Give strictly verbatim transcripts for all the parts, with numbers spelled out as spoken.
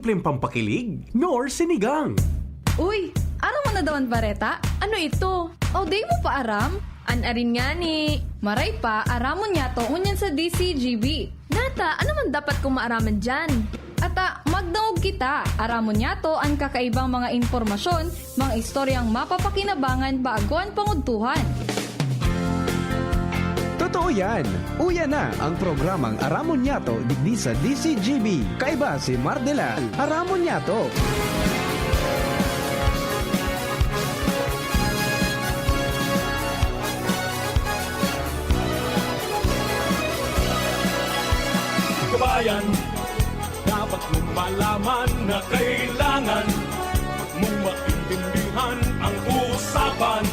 Simpleng pampakilig, nor sinigang. Uy, aram mo na daw an bareta? Ano ito? O, di mo pa aram? An arin ngani. Maray pa, aramon niyato ngunyan sa D C G B. Nata, ano man dapat kong maaraman diyan? Ata, magdangog kita. Aramon niyato an kakaibang mga impormasyon, mga istoryang mapapakinabangan bago an pangudtuhan. Totoo yan! Uya na ang programang Aramon Niyato digdi sa D C G B. Kaiba si Mardela. Aramon Niyato! Kabayan, dapat mong malaman na kailangan mong maintindihan ang usapan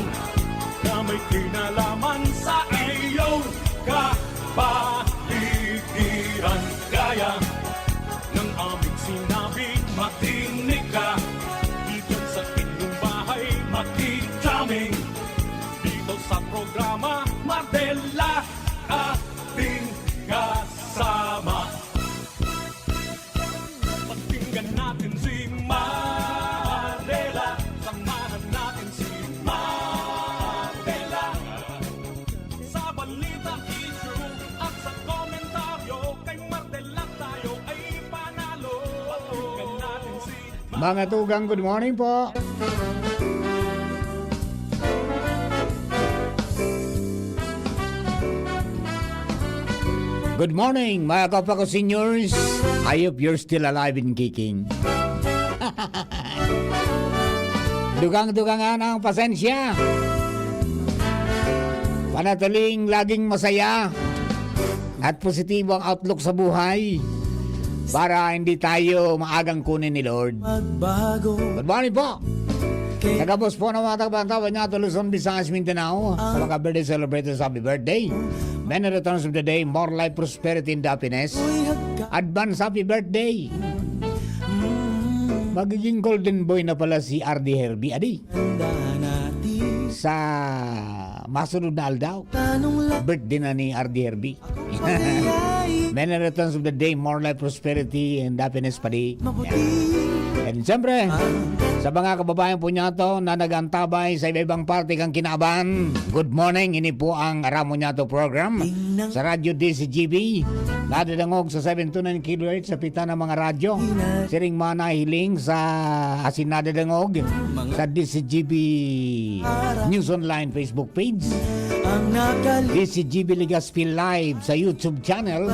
na may kinalaman sa iyong kapaligiran. Gaya ng aming sinabi, makinig ka. Diyan sa inyong bahay, makijamming. Dito sa programa, Mardela, ating kasama. Pakinggan natin si Mardela. Samahan natin si Mardela. Sa balita, issue at sa komentaryo, kay Mardela tayo ay panalo. Pakinggan natin si Mga tugang, good morning po. Good morning, mga kapwa ko seniors. I hope you're still alive and kicking. Dugang-dugangan ang pasensya. Panatuling laging masaya at positibo ang outlook sa buhay para hindi tayo maagang kunin ni Lord. Magbago. Good morning po. Sa gabos po ng mga taga-Bantaban niya, Luzon, Visayas, Mindanao. Sa mga birthday celebrators, happy birthday. Many returns of the day, more life, prosperity, and happiness. Advance happy birthday. Magiging golden boy na pala si R D Herbie. Adi. Sa masunod na aldaw, birthday na ni R D Herbie. Many returns of the day, more life, prosperity, and happiness pa di. Yan. And siyempre, sa mga kababayan po niyato na nag-antabay sa iba-ibang parte kan kinaban, good morning. Ini po ang Aramon Niyato program sa Radyo D C G B. Nadadangog sa seven two nine kilohertz sa pita ng mga radyo. Siring mga nahiling sa asin nadadangog sa D C G B News Online Facebook page. D C G B Legazpi Live sa YouTube channel.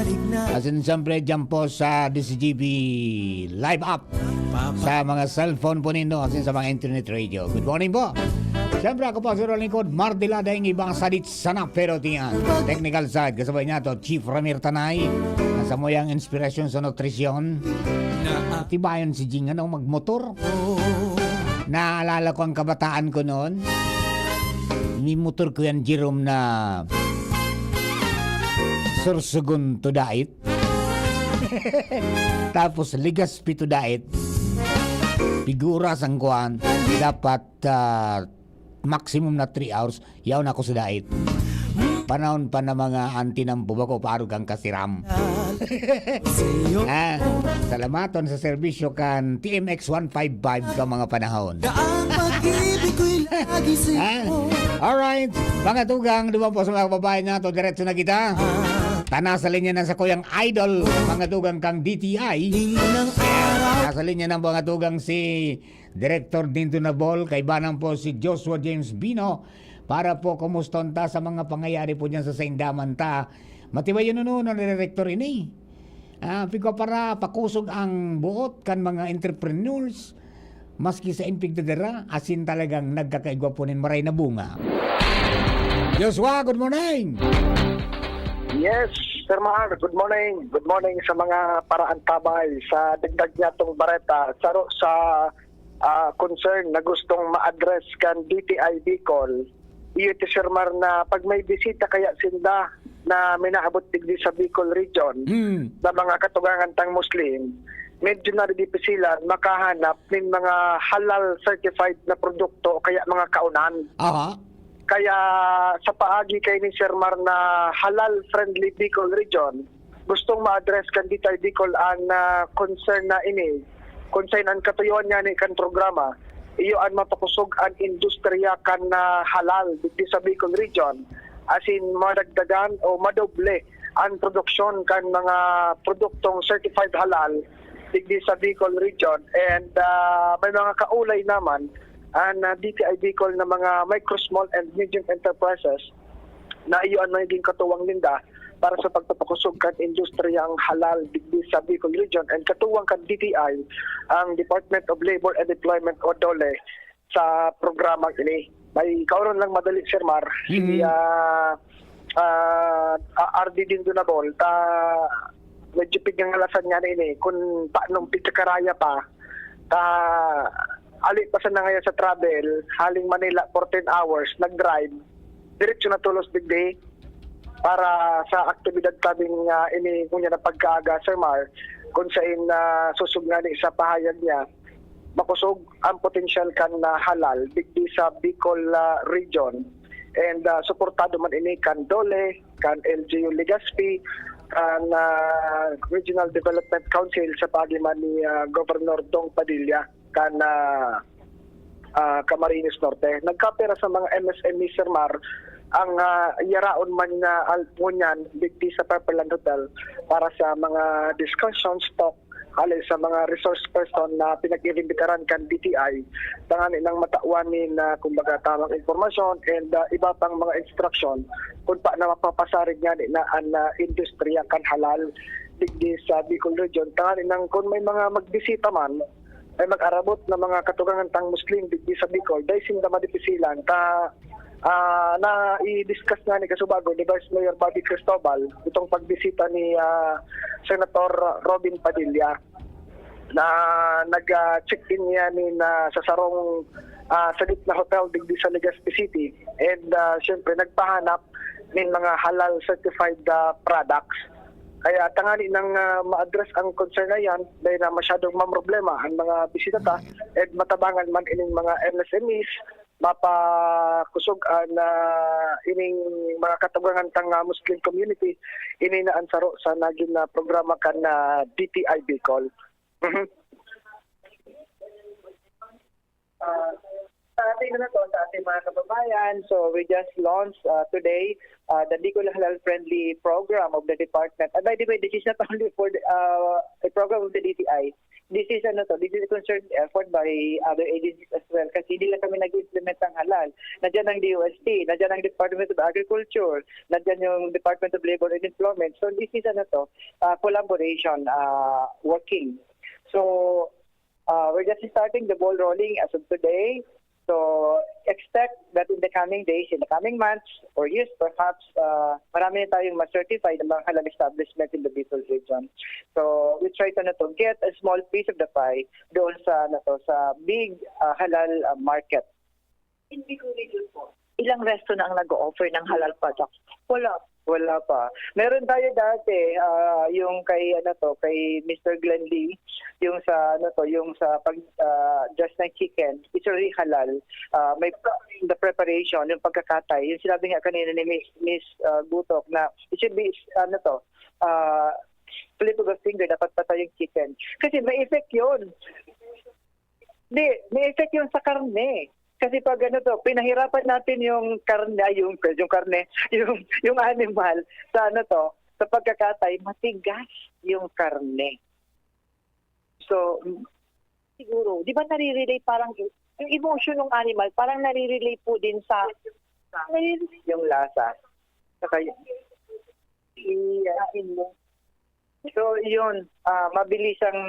Asin siyempre dyan po sa D C G B Live app. Sa mga cellphone po nindo, asin sa mga internet radio. Good morning po. Siyempre, ako po si Rolly Cod Mardila, daing ibang sadit sana pero tiyan. Technical side, kasabay niya to, Chief Ramir Tanay. Nasa mo yang inspirasyon sa nutrisyon. Tibayan si Jing, ano, magmotor. Naalala ko ang kabataan ko noon. May motor ko yan, Jerome, na Sorsogon to Dait. Tapos Legazpi to Dait. Figuras ang kuan. Dapat, ah, maximum na three hours. Yaon ako sa dait. Panahon pa na mga auntie nang bubako, parog ang kasiram. Ah, salamaton sa serbisyo kan T M X one five five ka mga panahon. Ang pag-ibig ko'y lagi sa'yo. Ah, alright. Mga tugang, duman po sa mga babae na to, diretso na kita. Tana sa linya na sa kuyang idol, mga tugang kang D T I. Nasa linya ng mga tugang si Director Dindo Nabol, kaibanan po si Joshua James Bino, para po kumuston ta sa mga pangyayari po dyan sa saindaman ta. Matibay yun, ano, na Director ini. Ah, pigwa para pakosog ang buot kan mga entrepreneurs, maski sa impigdadara, asin talagang nagkakaigwa po nin maray na bunga. Joshua, good morning! Yes, Sir Mahal, good morning. Good morning sa mga paraantabay sa dagdag niyatong bareta. Saro sa, ah, concern na gustong ma-address kan D T I Bicol, iyo ti, Sir Mar, na pag may bisita kaya sinda na minaabot digdi sa Bicol region, Hmm. na mga katugangan tang Muslim, medyo na dipisilan makahanap nin mga halal certified na produkto o kaya mga kaunan. Aha. Kaya sa paagi kay ni Sir Mar na Halal Friendly Bicol Region, gustong ma-address kan D T I Bicol ang, ah, concern na ini. kung saen an katuyoan ngani kan programa, iyo an mapakosog an industriya kan, ah, halal digdi sa Bicol Region, asin madagdagan o madoble an produksyon kan mga produktong certified halal digdi sa Bicol Region. And, ah, may mga kaulay naman an, ah, D T I Bicol na mga micro, small and medium enterprises na iyo an magiging katuwang ninda para sa pagpapakosog kan industriyang halal digdi sa Bicol Region, and katuwang kan D T I ang Department of Labor and Employment o DOLE sa programang ini. May kauron lang madali, Sir Mar, si, Mhm. ah, ah, R D Dindonabol, ta medyo pigngangalasan ngani ini kung paano pigkakaraya pa, ta ali pa sana ngaya sa travel, haling Manila, fourteen hours, nag-drive, diretso na tolos digdi para sa aktibidad tabing, ah, ini ngunyan na pagkaaga, Sir Mar, kung saen na susog ngani sa pahayag niya, makosog ang potensyal kan, ah, halal digdi sa Bicol, ah, Region. And, ah, suportado man ini kan DOLE, kan L G U Legazpi, kan, ah, Regional Development Council sa paagi man ni, ah, Governor Dong Padilla kan, ah, ah, Camarines Norte. Nagkapira sa mga M S M E, Sir Mar, ang, ah, yaraon man na al-, ngunyan digdi sa Pepperland Hotel para sa mga discussions, talk, hali sa mga resource person na pinag-iimbitaran kan D T I, tanganing matawan nin, ah, kumbaga, tamang impormasyon and, ah, iba pang mga instruction kung paano mapapasarig ngani na an, ah, industriya kan halal digdi sa Bicol Region. Tanganing kung may mga magbisita man, may mag-arabot na mga katugangan tang Muslim digdi sa Bicol, dai sinda madipisilan. Ta, ah, na-i-discuss ngani kasubago ni Vice Mayor Bobby Cristobal itong pagbisita ni, ah, Senator Robin Padilla na nag, ah, check-in niya nin, ah, sa sarong, ah, sagit na hotel digdi sa Legazpi City. And, ah, siyempre, nagpahanap nin mga halal certified, ah, products. Kaya tanganing, ah, ma-address ang concern na yan, dahil na masyadong mamroblema ang mga bisita ta, and matabangan man ining mga M S M Es, mapakosog an, ah, ining mga katugangan tang, ah, Muslim community, ini na an saro sa nagin, ah, programa kan, ah, D T I Bicol. Mhm. Ah, sa ating, ano to, sa ating mga kababayan, so we just launched, ah, today, ah, the Bicol Halal Friendly Program of the department. And by the way, this is not only for the, ah, a program of the D T I. This is, ano to, this is a concerted effort by other agencies as well, kasi hindi lang kami nag-implement ng halal. Nandiyan ang D O S T, nandiyan ang Department of Agriculture, nandiyan yung Department of Labor and Employment. So this is, ano to, ah, collaboration, ah, working. So, ah, we're just starting the ball rolling as of today. So, expect that in the coming days, in the coming months or years perhaps, ah, marami na tayong ma-certify ng mga halal establishment in the Bicol region. So, we try to, ano to, get a small piece of the pie doon sa, ano to, sa big, ah, halal, ah, market. In Bicol region po, ilang resto na ang nag-o-offer ng halal products? Wala. Wala pa. Meron tayo dati, ah, yung kay, ano to, kay Mister Glenn Lee, yung sa, ano to, yung sa pag, ah, just ng chicken, it's already halal. Ah, may the preparation, yung pagkakatay, yung sinabi nga kanina ni Miss, Miss, ah, Gutok na it should be, ano to, ah, slip of a finger, dapat patay yung chicken. Kasi may effect yun. Di, may effect yun sa karne. Kasi pag, ano to, pinahirapan natin yung karne, ay, yung, yung karne, yung, yung animal sa, ano to, sa pagkakatay, matigas yung karne. So, siguro, di ba nare-relay parang yung emotion ng animal, parang nare-relay po din sa, nare-relay yung lasa. Saka y-, i-, mo. So, yun, ah, mabilis ang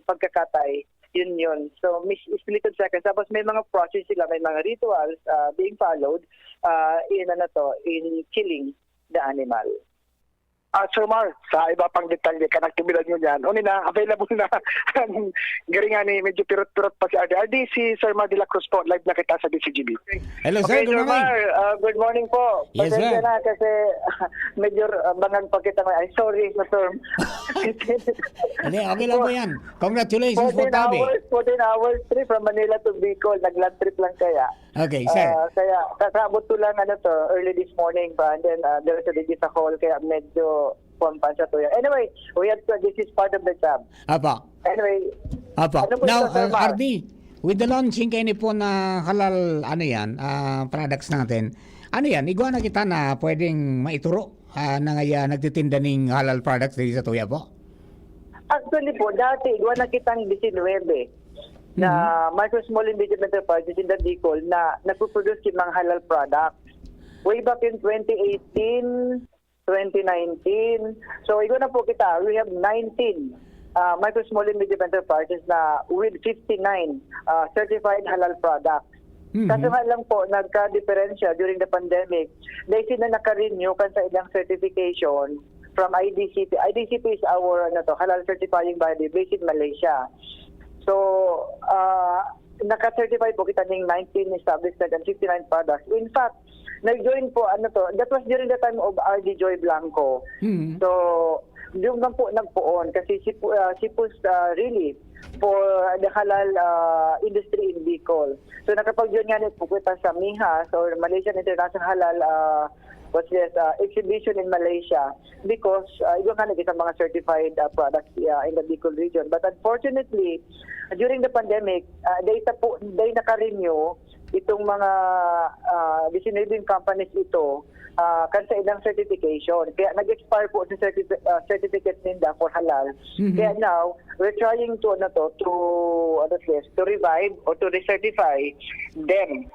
pagkakatay. Yun yun. So, mis-, split of seconds. Tapos may mga process sila, may mga rituals, ah, being followed, ah, in, ano to, in killing the animal. Ah, Sir Mar, sa iba pang detalye kan aktibidad ngunyan, uni na, available na ang garingan ni, medyo pirot-pirot pa si R D. R D, si Sir Mar de la Cruz po, live na kita sa D C G B. Hello, sir. Okay, Good Sir morning. Mar, ah, good morning po. Yes, Pasensya sir. na kasi medyo, ah, bangang pa kita. Ay, sorry, Sir. Hindi, okay lang po yan. Congratulations po, fourteen tabi. hours, fourteen hours trip from Manila to Bicol. Nag-land trip lang kaya. Okay, sir. Ah, kaya, kakabot ko lang, ano to, early this morning pa. And then, ah, diretso dito sa call. Kaya medyo kuwan pa siya to yan. Anyway, we have to, this is part of the job. Apa. Anyway, Apa. Ano po Now, ito, Sir uh, Mar? R D, with the launching kaini po na halal, ano yan, ah, products natin, ano yan, igwa na kita na pwedeng maituro ah, na ngaya nagtitinda ning halal products diri sa tuya po? Actually po, dati, igwa na kitang disinwebe na micro, small, and medium enterprises in the Bicol na nagpo-produce ng mga halal products. Way back in twenty eighteen, twenty nineteen. So, igwa na po kita. We have nineteen uh, micro, small, and medium enterprises na with fifty-nine uh, certified halal products. Mhm. Kaso nga lang po, nagka-diferensya during the pandemic, dahil sila naka-renew kan sa ilang certification from I D C P. I D C P is our, ano to, halal certifying body based in Malaysia. So, uh, naka-certify po kita ning nineteen establishment and fifty-nine products. In fact, nag-join po, ano to, that was during the time of R D Joy Blanco. Mhm. So, doon lang po nagpoon kasi she, pu- uh, she pushed uh, really for the halal uh, industry in Bicol. So, nakapag-join nga po kita sa MIHAS or Malaysian International Halal uh, what's this, uh, exhibition in Malaysia because uh, igwa nga na kita mga certified uh, products uh, in the Bicol region. But unfortunately, during the pandemic, uh, dahil, ta po, dahil naka-renew itong mga uh, disinwebeng companies ito, uh, kan sa ilang certification. Kaya nag-expire po sa certifi- uh, certificate ninda for halal. Mhm. Kaya now, we're trying to, ano to, to, ano this, to revive or to recertify them.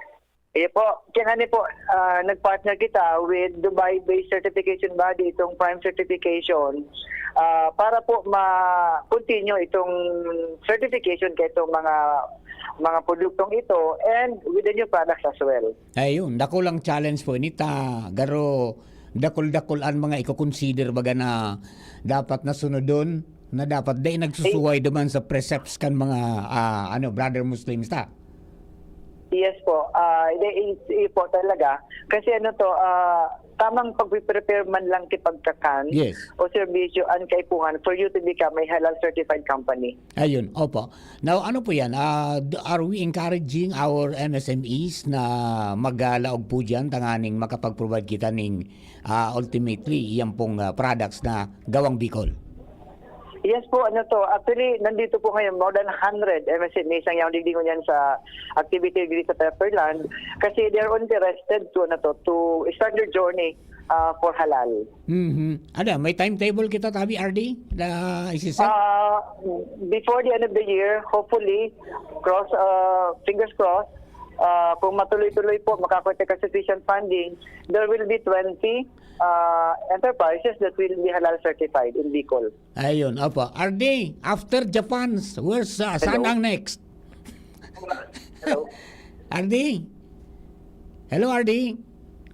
Kaya po, kaya nga ni po, ah, nag-partner kita with Dubai-based certification body, itong Prime Certification, ah, para po ma-continue itong certification kay itong mga mga produktong ito and with the new products as well. Ayun, dakulang challenge po ini ta garo dakul-dakul an mga iko-consider baga na dapat na sunodon, na dapat dai nagsusuway duman sa precepts kan mga ah, ano, brother Muslims ta. Yes po. Ah, hindi, i- i- po talaga. Kasi ano to, ah, tamang pag-prepare man lang kipagkakan Yes. o serbisyo ang kaipuhan for you to become a halal certified company. Ayun, opo. Now, ano po yan? Ah, d- are we encouraging our M S M Es na maglaog po dyan tanganing makapag-provide kita ning ah, ultimately, iyan pong ah, products na gawang Bicol? Yes po, ano to. Actually, nandito po ngayon more than one hundred M S M Es ang yaong digdi ngunyan sa activity dito sa Pepperland kasi they're interested to, ano to, to start their journey uh, for halal. Mhm. Ada, may timetable kita tabi, R D? Na isiset? Uh, before the end of the year, hopefully, cross, uh, fingers crossed, uh, kung matuloy-tuloy po, makakuha ka sufficient funding, there will be twenty uh, enterprises that will be halal certified in Bicol. Ayun, opo. R D, after Japan, where's uh, saan Hello? Ang next? Hello? R D? Hello, R D?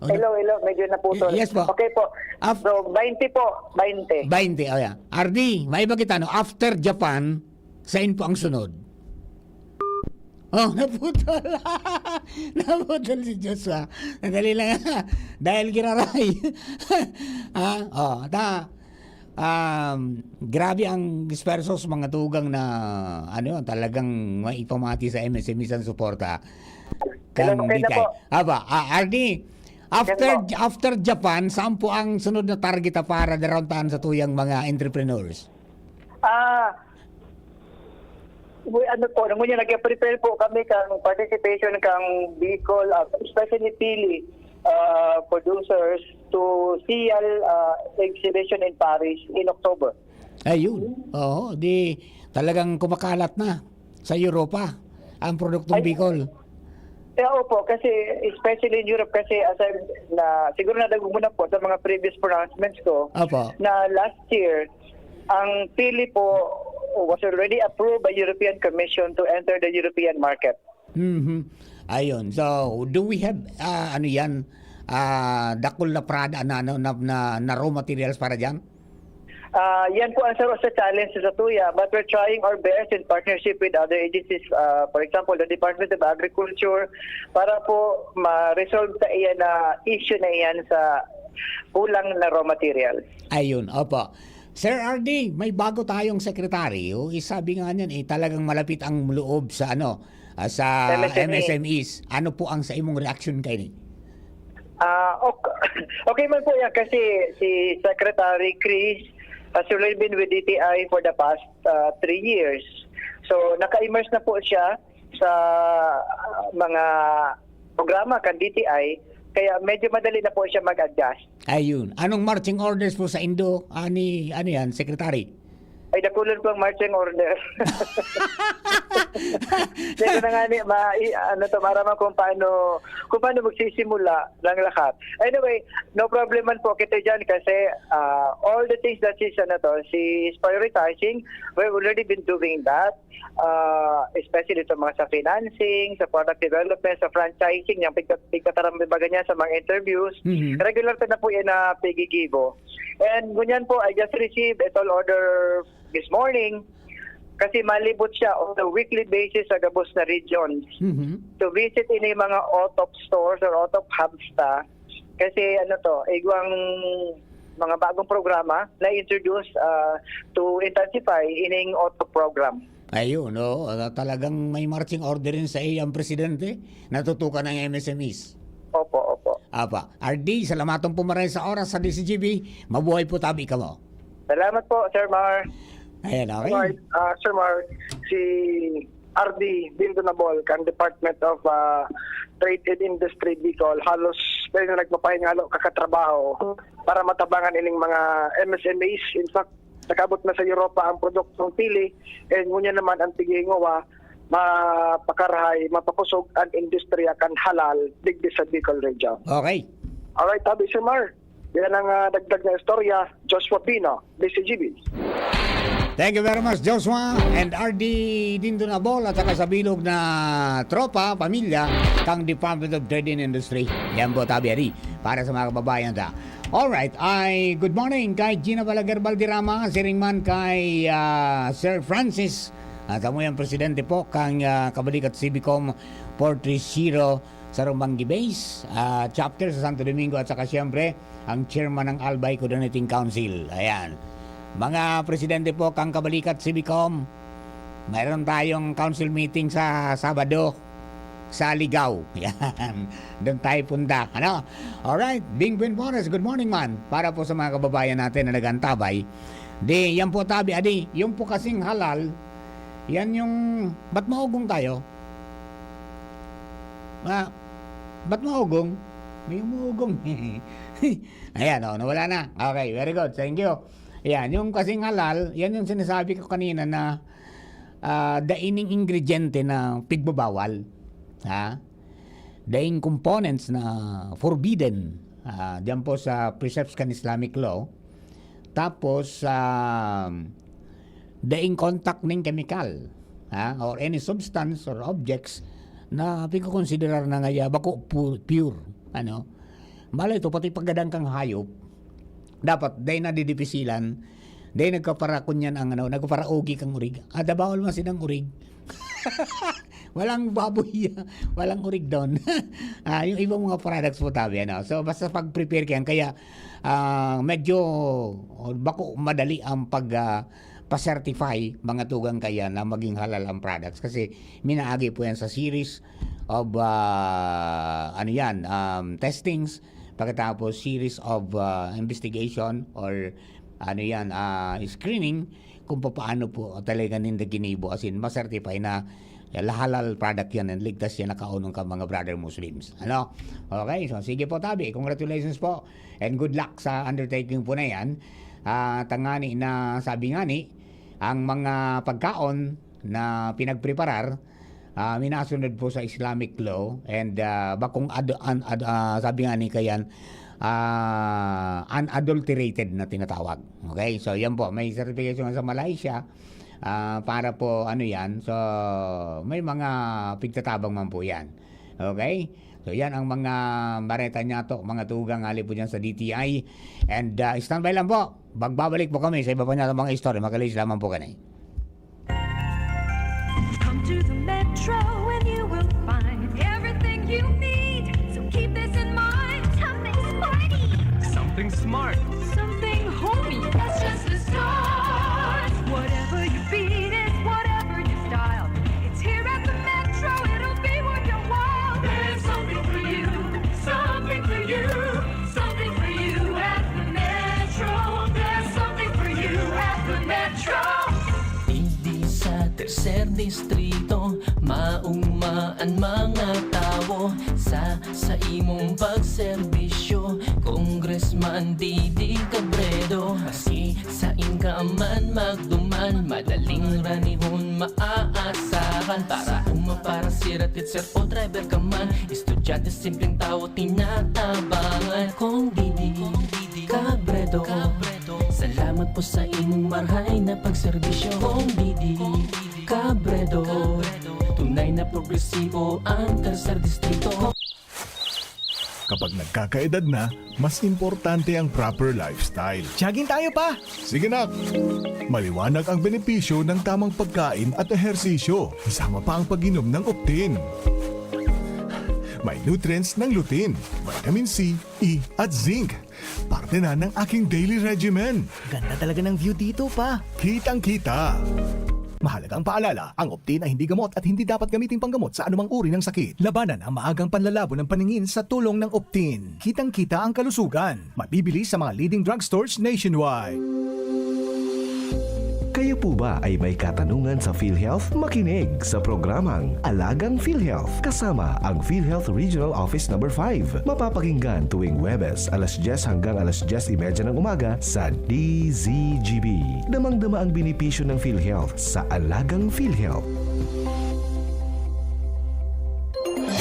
Oh, Hello, hello. Medyo naputol. Yes po. Okay po. Af- So, twenty po. twenty. twenty, oh yeah. R D, may ba kita, no? After Japan, saan po ang sunod? Oh, naputol. Naputol si Joshua. Nadali lang. Dahil giraray. Ha? Oh, ta. Um, grabe ang dispersos, mga tugang na ano, talagang maipamati sa M S M E sa suporta. Hello, okay na po. Aba, ah, R D, after Yes po. after Japan, saan po ang sunod na target para darontahan sa tuyang mga entrepreneurs? Ah, we, ano po, nung yun, nag-prepare po kami kang participation kang Bicol, ah, especially Pili ah, producers to Sial ah, exhibition in Paris in October. Ayun. Oo, di talagang kumakalat na sa Europa ang produktong Ay. Bicol. Eh, opo, kasi especially in Europe, kasi as I, na, siguro nadagog mo na po sa mga previous pronouncements ko, Opo. Na last year, ang Pili po was already approved by European Commission to enter the European market. Mhm. Ayun. So, do we have, ah, ano yan, ah, dakul na prada na, ano, na, na, na raw materials para dyan? Ah, yan po ang sarong sa challenge sa tuya, but we're trying our best in partnership with other agencies, ah, for example, the Department of Agriculture, para po ma-resolve sa iyan na issue na iyan sa kulang na raw materials. Ayun, opo. Sir R D, may bago tayong secretary. Oh, isabi nga niyan, eh, talagang malapit ang loob sa ano, ah, sa M S M E. M S M Es. Ano po ang sa imong reaction kaini? Ah, okay, okay man po yan kasi si Secretary Chris has already been with D T I for the past ah, three years. So, naka-immerse na po siya sa, ah, mga programa kan D T I, kaya medyo madali na po siya mag-adjust. Ayun. Anong marching orders po sa Indo? Ani, ano yan, Secretary? Ay, dakulon po ang marching order. Pero na nga ni, ma, i, ano to, maraman kung paano, kung paano magsisimula ng lahat. Anyway, no problem man po kita dyan kasi, ah, all the things that is, ano to, she's prioritizing, we've already been doing that. Ah, especially sa mga sa financing, sa product development, sa franchising, yung pigka-, pigkatarambibagan niya sa mga interviews. Mhm. Regular ta na po yan na pigigibo. And ngunyan po, I just received a tall order this morning kasi malibot siya on a weekly basis sa gabos na regions Mhm. to visit ini mga OTOP stores or OTOP hubs ta. Kasi ano to, igwang mga bagong programa na introduce, ah, to intensify ining OTOP program. Ayun, no? Ah, talagang may marching order rin sa iyo ang presidente. Natutukan ang M S M Es. Opo, opo. Apa, R D, salamaton po maray sa oras sa D C G B. Mabuhay po tabi kamo. Salamat po, Sir Mar. Ayan, okay. Alright, ah, Sir Mar, si R D Dindonabol kan Department of, ah, Trade and Industry Bicol, halos dahil na nagpapahingalo kakatrabaho para matabangan ining mga M S M Es. In fact, nag-abot na sa Europa ang produktong pili, and ngunyan naman ang tighingowa, mapakarahay, mapakusog ang industriya kan halal digdi sa Bicol Region. Okay. Alright, tabi, Sir Mar. Yan ang, ah, dagdag na istorya. Joshua Pino, D C G B. Thank you very much, Joshua and R D Dindonabol at saka sa bilog na tropa, pamilya, kang Department of Trade and Industry. Yan po, tabi, ari, para sa mga kababayan ta. Alright, ay good morning kay Gina Balaguer Valderrama, siring man kay, ah, Sir Francis, at amo yung presidente po kang, ah, Kabalikat Civicom four three zero sa Rumbanggi Base, ah, chapter sa Santo Domingo, at saka siyempre ang chairman ng Albay Coordinating Council. Ayan. Mga presidente po kang Kabalikat Civicom, mayroon tayong council meeting sa Sabado sa Ligao. Yan. Doon tayo punta. Ano? Alright. Bing Buen Flores, good morning man. Para po sa mga kababayan natin na nag-antabay. Di, yan po tabi. Adi, yung po kasing halal, yan yung, ba't maugong tayo? Ah, ba't maugong? May umuugong. Ayan, oh, nawala na. Okay, very good. Thank you. Ayan, yung kasing halal, yan yung sinasabi ko kanina na, ah, daining ingrediente na pigbabawal. Ha? Daing components na forbidden. Ah, diyan po sa precepts kan Islamic law. Tapos, ah, daing contact ning chemical, ha? Or any substance or objects na pigkokonsiderar na ngaya bako pu-, pure, ano? Malay to, pati paggadan kang hayop, dapat dai nadidipisilan, dai nagkaparakunyan ang, ano, nagkaparaugi kang urig. Ada bawal man sinang urig. Walang baboy, walang urig doon. Ah, yung ibang mga products po tabi, ano. So, basta pag-prepare kayan, kaya, ah, medyo, oh, bako madali ang pag, ah, pa-certify mga tugang kaya na maging halal ang products. Kasi minaagi po yan sa series of, ah, ano yan, um, testings, pagkatapos series of, ah, investigation or ano yan, ah, screening kung papaano po talaga ninda ginibo, as in, ma-certify na halal product yan and ligtas yan, nakaunong ka mga brother Muslims. Ano? Okay, so sige po tabi, congratulations po and good luck sa undertaking po na yan. Ah, tangani na sabi nga ni, ang mga pagkaon na pinagpreparar, ah, minasunod po sa Islamic law and, ah, bakong ad-, an-, ad-, ah, sabi nga ni kayan, ah, unadulterated na tinatawag. Okay? So, yan po. May certification sa Malaysia, ah, para po, ano yan. So, may mga pigtatabang man po yan. Okay? So, yan ang mga bareta niya to, mga tugang hali po dyan sa D T I. And, ah, standby lang po. Magbabalik po kami sa iba pa niya mga istorya. Magalis lamang po kani. Come to the Metro and you will find everything you need. So keep this in mind. Something sporty. Something smart. Something homey. That's just the start. Whatever your beat is, whatever your style, it's here at the Metro. It'll be worth your while. There's something for you. Something for you. Something for you at the Metro. There's something for you at the Metro. Hindi sa Ser distrito, mauma an mga tawo sa, sa imong pagserbisyo. Congressman Didi Cabredo, maski sain ka man magduman, madaling ranihon maaasahan. Para uma, para sira, teacher o driver ka man, estudyante, simpleng tawo, tinatabangan. Kong Didi Cabredo, salamat po sa imong marhay na pagserbisyo. Kong Didi Cabredo, tunay na progresibo ang Tercer Distrito. Kapag nagkakaedad na, mas importante ang proper lifestyle. Jogging tayo, Pa! Sige, nak! Maliwanag ang benepisyo ng tamang pagkain at ehersisyo, kasama pa ang pag-inom ng Optin. May nutrients ng lutein, vitamin C, E at zinc. Parte na ng aking daily regimen. Ganda talaga ng view dito, Pa. Kitang-kita. Mahalagang paalala, ang Optin ay hindi gamot at hindi dapat gamiting panggamot sa anumang uri ng sakit. Labanan ang maagang panlalabo ng paningin sa tulong ng Optin. Kitang-kita ang kalusugan. Mabibili sa mga leading drugstores nationwide. Kayo po ba ay may katanungan sa PhilHealth? Makinig sa programang Alagang PhilHealth kasama ang PhilHealth Regional Office Number five. Mapapakinggan tuwing Huwebes alas dyes hanggang alas dyes y media ng umaga sa D Z G B. Damang-dama ang benepisyo ng PhilHealth sa Alagang PhilHealth.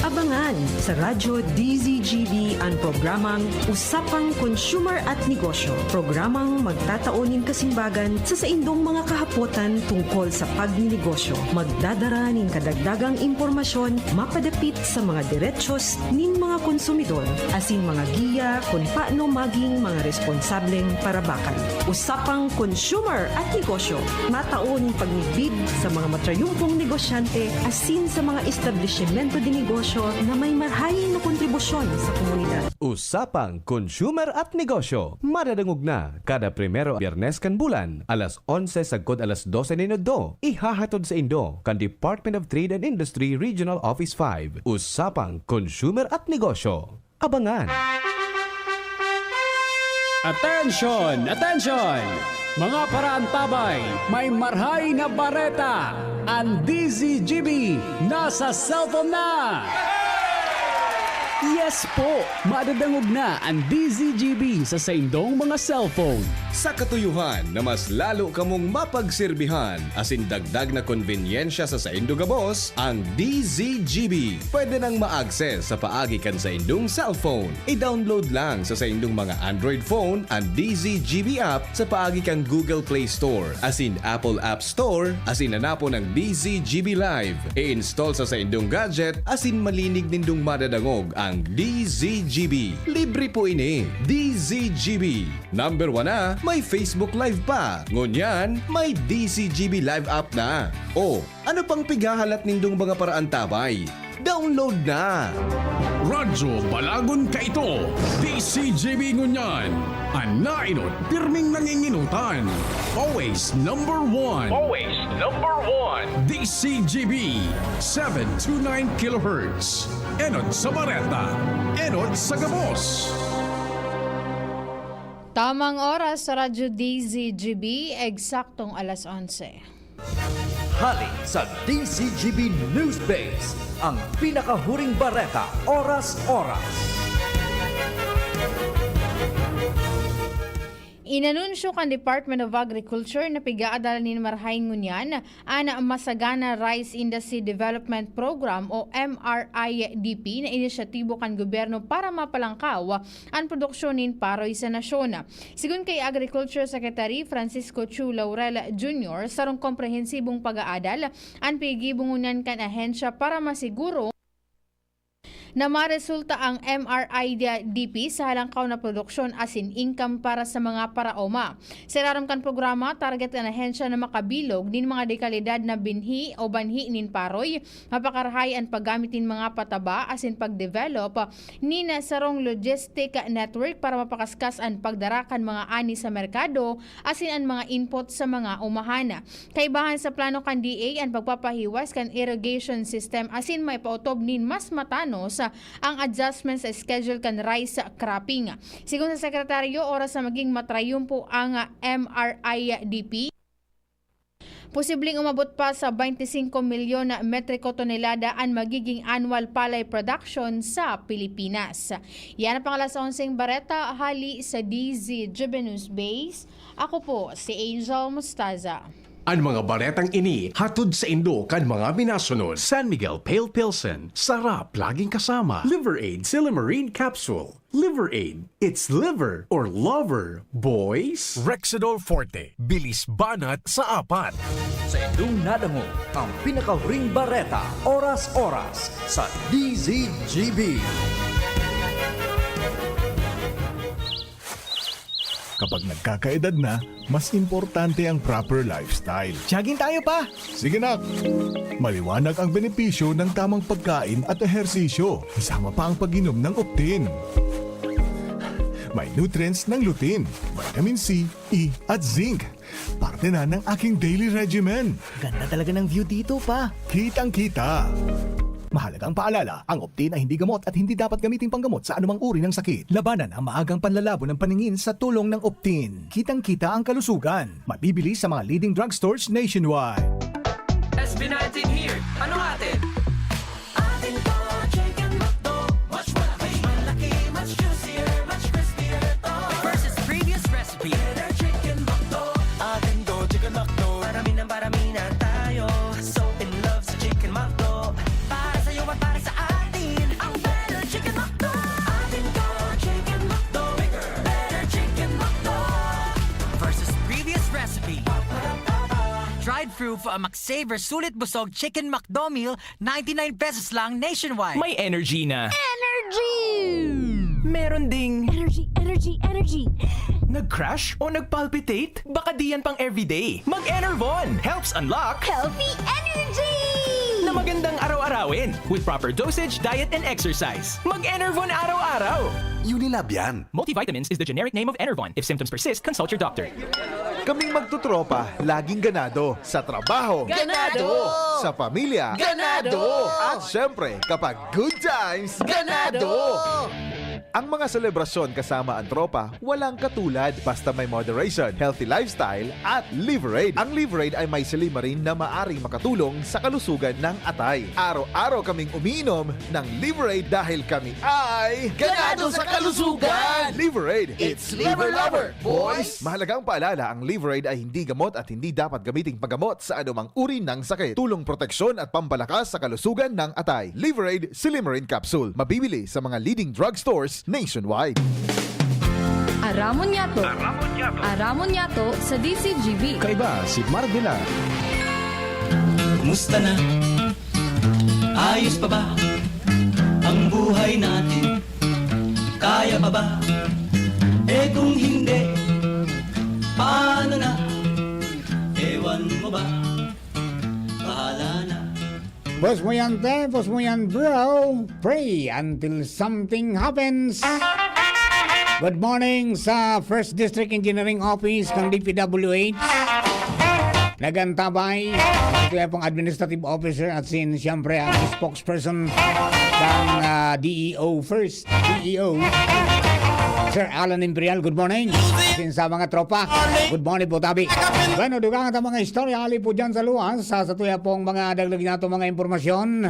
Abangan sa Radyo D Z G B an programang Usapang Consumer at Negosyo, programang magtatao nin kasimbagan sa saindong mga kahapotan tungkol sa pagninegosyo. Magdadara nin kadagdagang impormasyon mapadapit sa mga derechos nin mga konsumidor asin mga giya kun paano maging mga responsableng parabakan. Usapang Consumer at Negosyo, matao nin pagmidbid sa mga matrayumpong negosyante asin sa mga establisimento de negosyo na may marhay na kontribusyon sa komunidad. Usapang Consumer at Negosyo, madadangog na kada primero Biyernes kan bulan, alas onse sagkod alas dose nin udto. Ihahatod saindo kan Department of Trade and Industry Regional Office five. Usapang Consumer at Negosyo. Abangan! Atensyon! Atensyon! Mga paraantabay, may marhay na bareta! An D Z G B nasa cellphone na! Yes po! Madadangog na an D Z G B sa saindong mga cellphone. Sa katuyohan na mas lalo kamong mapagserbihan asin dagdag na konbenyensya sa saindo gabos, ang D Z G B pwede nang ma-access sa paagi kan saindong cellphone. I-download lang sa saindong mga Android phone an D Z G B app sa paagi kan Google Play Store asin Apple App Store asin hanapon ang D Z G B Live. I-install sa saindong gadget asin malinig nindong madadangog ang D Z G B. Libre po ini. D Z G B. Number one na, may Facebook Live pa. Ngunyan, may D Z G B Live app na. O, ano pang pighahalat nindong mga paraantabay? Download na! Radyo Balagon Kaito, D Z G B ngunyan. An naenot, pirming nangingenotan. Always number one. Always number one. D Z G B, seven two nine kilohertz. Enot sa bareta. Enot sa gabos. Tamang oras sa Radyo D Z G B, eksaktong alas onse. Hali sa D Z G B Newsbase, ang pinakahuring bareta, oras-oras. Inanunsyo kan Department of Agriculture na pigaadalan nin marhay ngunyan an Masagana Rice Industry Development Program o M R I D P na inisyatibo kan gobyerno para mapalangkaw an produksyon nin paroy sa nasyon. Sigon kay Agriculture Secretary Francisco Chu Laurel Junior, sarong komprehensibong pag-aadal an piggibo ngunyan kan ahensya para masiguro na maresulta ang M R I D P sa halangkaw na produksyon asin income para sa mga paraoma. Sa ilarom kan programa, target kan ahensya na makabilog nin mga dekalidad na binhi o banhi nin paroy, mapakarahay an paggamit nin mga pataba asin pag-develop nin sarong logistic network para mapakaskas an pagdara kan mga ani sa merkado asin an mga input sa mga umahan. Kaibahan sa plano kan D A an pagpapahiwas kan irrigation system asin maipaotob nin mas matanos ang adjustment sa schedule kan rice cropping. Sigon sa sekretaryo, oras na maging matrayumpo ang M R I D P, Posibleng umabot pa sa twenty-five milyon na metriko tonelada an magiging annual palay production sa Pilipinas. Yan ang pang alas onseng bareta hali sa D Z G B News Base. Ako po si Angel Mostaza. An mga baretang ini hatod saindo kan mga minasunod. San Miguel Pale Pilsen, sarap laging kasama. Liver Aid Silymarin Capsule. Liver Aid, it's liver or lover, boys. Rexidol Forte, bilis banat sa apat. Sa indong nadangog ang pinakahuring bareta, oras-oras, sa D Z G B. Kapag nagkakaedad na, mas importante ang proper lifestyle. Jogging tayo, pa! Sige, nak! Maliwanag ang benepisyo ng tamang pagkain at ehersisyo, kasama pa ang pag-inom ng Optin. May nutrients ng lutein, vitamin C, E at zinc. Parte na ng aking daily regimen. Ganda talaga ng view dito, pa. Kitang-kita. Mahalagang paalala, ang Optin ay hindi gamot at hindi dapat gamiting panggamot sa anumang uri ng sakit. Labanan ang maagang panlalabo ng paningin sa tulong ng Optin. Kitang-kita ang kalusugan. Mabibili sa mga leading drugstores nationwide. S B nineteen here. Ano atin? Atin to, Chicken McDo. Mas malaki, malaki, mas juicier, mas crispier to. Versus previous recipe. Better Chicken McDo. Atin to, Chicken McDo. Parami ng parami na tayo. So in love sa Chicken McDo. Para sa'yo at para sa atin. Ang Better Chicken McDo. Atin to, Chicken McDo. Bigger. Better Chicken McDo. Versus previous recipe. Drive-thru for a McSaver Sulit Busog Chicken McDo Meal, ninety-nine pesos lang nationwide. May energy na. Energy! Meron ding Energy, energy, energy! Nag-crash o nag-palpitate? Baka di yan pang everyday. Mag-Enervon! Helps unlock Healthy energy! na magandang araw-arawin with proper dosage, diet, and exercise. Mag-Enervon araw-araw! Unilab yan. Multivitamins is the generic name of Enervon. If symptoms persist, consult your doctor. Kaming magtotropa, laging ganado. Sa trabaho. Ganado! Sa pamilya. Ganado! At syempre, kapag good times, Ganado! Ganado! Ang mga selebrasyon kasama ang tropa, walang katulad. Basta may moderation, healthy lifestyle, at Liverade. Ang Liverade ay may silymarin na maaring makatulong sa kalusugan ng atay. Araw-araw kaming umiinom ng Liverade dahil kami ay Ganado sa kalusugan! Liverade, it's Liver Lover, boys! Mahalagang paalala, ang Liverade ay hindi gamot at hindi dapat gamiting panggamot sa anumang uri ng sakit. Tulong proteksyon at pampalakas sa kalusugan ng atay. Liverade Silymarin Capsule. Mabibili sa mga leading drugstores nationwide. Aramon Yato. Aramon Yato. Aramon Yato sa D C G B. Kaiba si Marvela. Kumusta na? Ayos pa ba ang buhay natin? Kaya pa ba? Eh, kung hindi, paano na? Ewan mo ba? Bahala na. Boss mo yan, te. Boss mo yan, bro. Pray until something happens. Good morning sa First District Engineering Office ng D P W H. Nagantabay, ito yung pong administrative officer at sin, siyempre, ang spokesperson ng, ah, D E O First, D E O, Sir Alan Imperial. Good morning. Sin sa mga tropa, good morning po, tabi. Bueno, dugang ang mga istorya, ali po dyan sa luwas, sa, sa tuya pong mga dagdag nato mga impormasyon.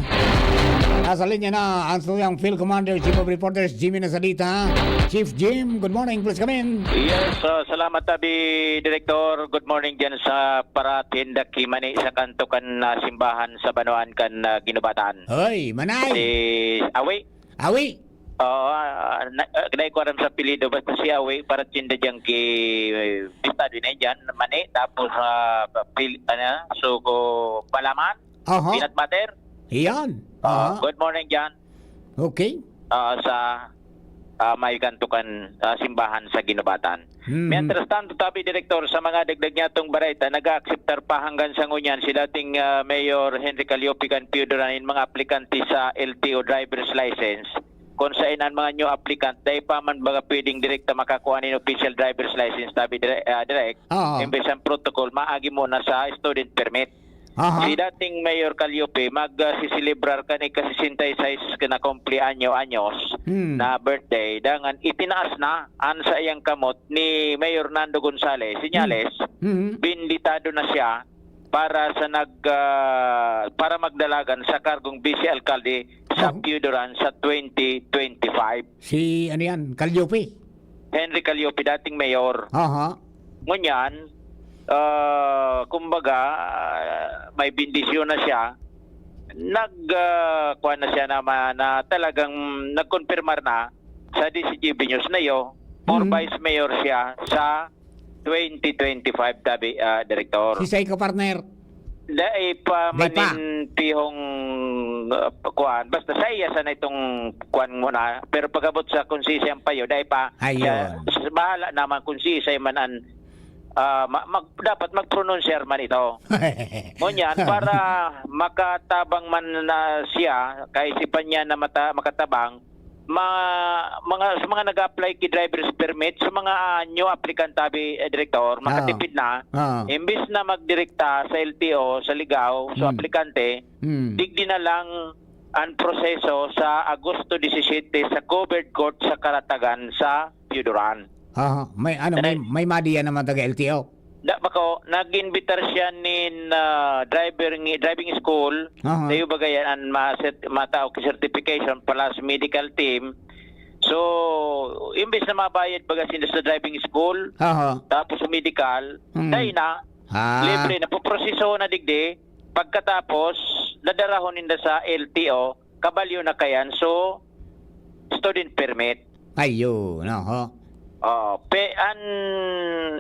Nasa linya na ang tuyang Field Commander, Chief of Reporters, Jimmy Nasalita. Chief Jim, good morning, please come in. Yes, uh, salamat, tabi, Director. Good morning dyan sa paratinda ki Mani sa kanto kan, ah, simbahan sa Banwaan kan, ah, Ginubatan. Hoy, Manay! Si Awi. Awi! Oo, ah, na, ah, dai ko aram sa apelyido, basta si Awi, paratinda dyan ki, eh, Estado na dyan, Mani, tapos, ah, pil, ano, sugo, palaman, Aha. peanut butter. Iyan. Ah, Aha. Good morning dyan. Okay. Ah, sa, ah, may kanto kan, ah, simbahan sa Ginubatan. Mhm. Mientras tanto, tabi, Direktor, sa mga dagdag niya tong bareta, nag-aakseptar pa hanggang sa ngunyan si dating, ah, Mayor Henry Calliope kan Piyudoran in mga aplikante sa L T O driver's license. Kung sa inan mga new applicant, dai pa man baga pwedeng direkta makakuha nin official driver's license, tabi, dire-, ah, direct. Oo. Imbes ang protocol, maagi muna sa student permit. Aha. Si dating Mayor Calliope, mag, ah, siselebrar kan ika-sesenta y seis na kumpleanyo, anyos, Hmm. na birthday. Dangan, itinaas na an saiyang kamot ni Mayor Nando Gonzales. Sinyales, Hmm. Hmm. benditado na siya para sa nag, ah, para magdalagan sa kargong vice alkalde sa Oh. Pio Duran sa twenty twenty-five. Si ano yan? Calliope? Henry Calliope, dating mayor. Aha. Ngunyan, ah, kumbaga, ah, may bendisyon na siya. Nag, ah, kuwan na siya na ma-, na talagang nagkonfirmar na sa D Z G B News na iyo, for Mm. vice mayor siya sa twenty twenty-five, tabi, ah, Direktor. Sisay ka, partner? Dai pa Dai pa. manin pihong, ah, kuwan. Basta sa iya sana itong kuwan muna. Pero pag-abot sa konsensya ang payo, dai pa. Ayun. Siya, s-, bahala naman kung sisay man ang, ah, ma-, mag-, dapat mag-pronunsyar man ito. Ngunyan, para makatabang man na siya, kaisipan niya na mata-, makatabang, ma-, mga, sa mga nag-apply ki driver's permit, sa mga, ah, new applicant, tabi, eh, Direktor, Oo. makatipid na, Oo. imbis na magdirekta sa L T O, sa Ligao, sa Hmm. aplikante, Hmm. digdi na lang ang proseso sa Agosto disisiyete sa covered court sa Kalatagan sa Pio Duran. Aha, may ano, may, Dahil may madiya naman taga L T O. Da, bako, nag-imbitar siya nin, ah, driver ngi-, driving school. Aha. Tayo ba kaya an ma-cert-, matao ki certification plus medical team. So, imbes na mabayad baga sinda sa driving school, Aha. tapos medical, Hmm. dai na, Ah. libre na, puproseso na digdi. Pagkatapos, dadarahon ninda sa L T O, kabalyo na kayan. So, student permit. Ayun, oho. Oo. Pe-, an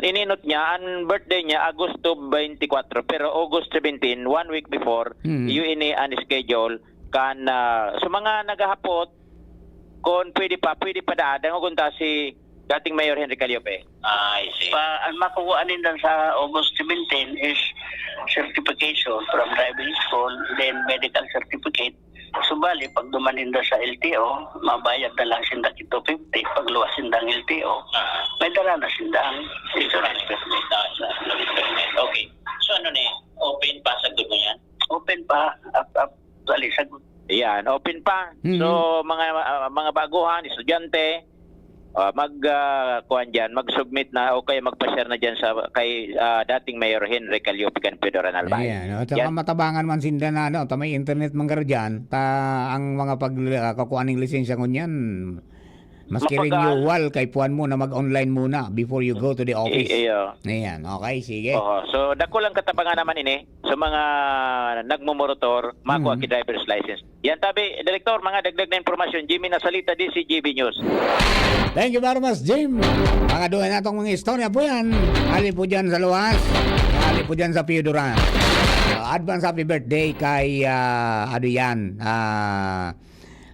ininot niya, an birthday niya, Agosto twenty-four, pero August seventeen, one week before, Mm. iyo ini an schedule kan, ah, sa mga naghahapot, kung pwede pa, pwede pa daan, dangogon ta si dating Mayor Henry Calliope. Ah, I see. Pa, ang makukuha ninda sa August seventeen is certification from driving school, then medical certificate. Subali, pag duman ninda sa L T O, mabayad na lang sinda ki two fifty, pagluwas sindang L T O. Ah. May dara na sindang insurance permit. Ah, sa, sa, okay. So, ano na yan? Open pa, sagod mo yan? Open pa, ap-, ap-, actually, sagod. Yan, open pa. Mm. So, mga, ah, mga baguhan, estudyante, ah, mag, ah, kuwan dyan, mag-submit na o kaya magpa-share na dyan sa, kay, ah, dating Mayor Henry Calliope kan Pio Duran Albay. Ayan, o, tsaka Yan. matabangan man sinda na, ano, ta may internet man garo dyan, ta ang mga pag, ah, kakuha ning lisensya ngunyan, maski Mapagal. renewal, kay puwan mo na mag-online muna before you go to the office. I-, iyo. Ayan, okay, sige. Oo. So, dako lang katabangan naman ini sa mga nagmumorotor, makuha Mm. ki driver's license. Yan, tabi, Direktor, mga dagdag na impormasyon, Jimmy Nasalita, D Z G B News. Thank you very much, Jim. Mga duwa natong mga istorya po yan. Ali po dyan sa luwas. Ali po dyan sa Pio Duran. Uh, advance happy birthday kay, ah, ano yan, ah,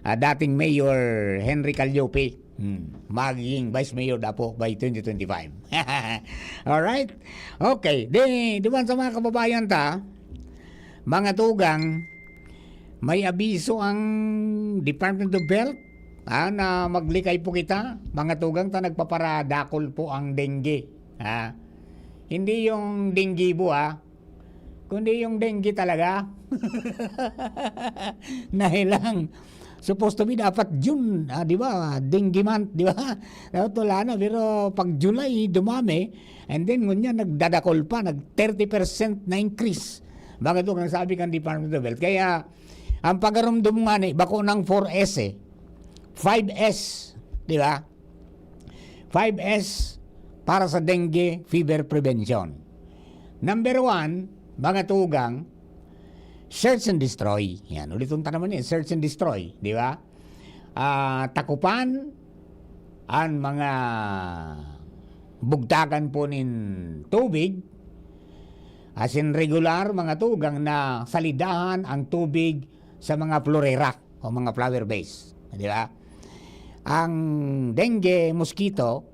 ah, dating Mayor Henry Calliope. Hmm. Magiging Vice Mayor dapo by twenty twenty-five. Alright? Okay. Di, duman sa mga kababayan ta, mga tugang, may abiso ang Department of Health, ah, na maglikay po kita. Mga tugang, ta nagpaparadakol po ang dengue. Ah, hindi yung dengue po, ah. Kundi yung dengue talaga. Nahilang. Supposed to be dapat June, ah, di ba? Dengue month, di ba? Dapat wala na, pero pag July, dumami. And then, ngunyan, nagdadakol pa, nag thirty percent na increase. Bakit ito? Ang sabi kan Department of Health. Kaya, ang pagarumdum nga ni, bako ng four S eh. Five S, di ba? Five S para sa dengue fever prevention. Number one, mga tugang, search and destroy. Yan, uliton ta naman yan, search and destroy, di ba? Ah, takupan an mga bugtakan po nin tubig, asin regular, mga tugang, na salidahan ang tubig sa mga florera o mga flower base, di ba? Ang dengue mosquito,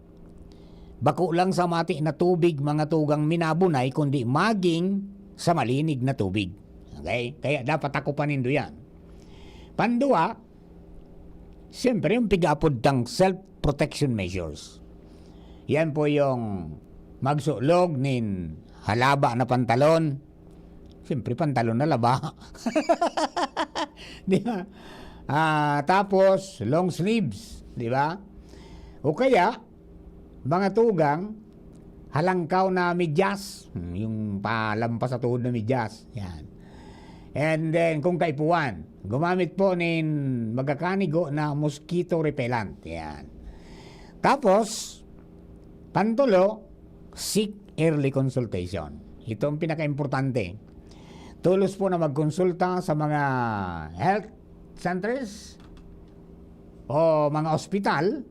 bako lang sa mati na tubig, mga tugang, minabunay, kundi maging sa malinig na tubig. Okay? Kaya dapat takupan nindo yan. Pandua, siyempre, yung pig-apod tang self-protection measures. Yan po yung magsulog nin halaba na pantalon. Siyempre, pantalon na laba. Di ba? Ah, tapos, long sleeves. Di ba? O kaya, mga tugang, halangkaw na medyas, hmm, yung palampas sa tuhod na medyas, yan. And then, kung kaipuhan, gumamit po nin magkakanigo na mosquito repellent, yan. Tapos, pantulo, seek early consultation. Ito ang pinakaimportante. Tulos po na magkonsulta sa mga health centers o mga ospital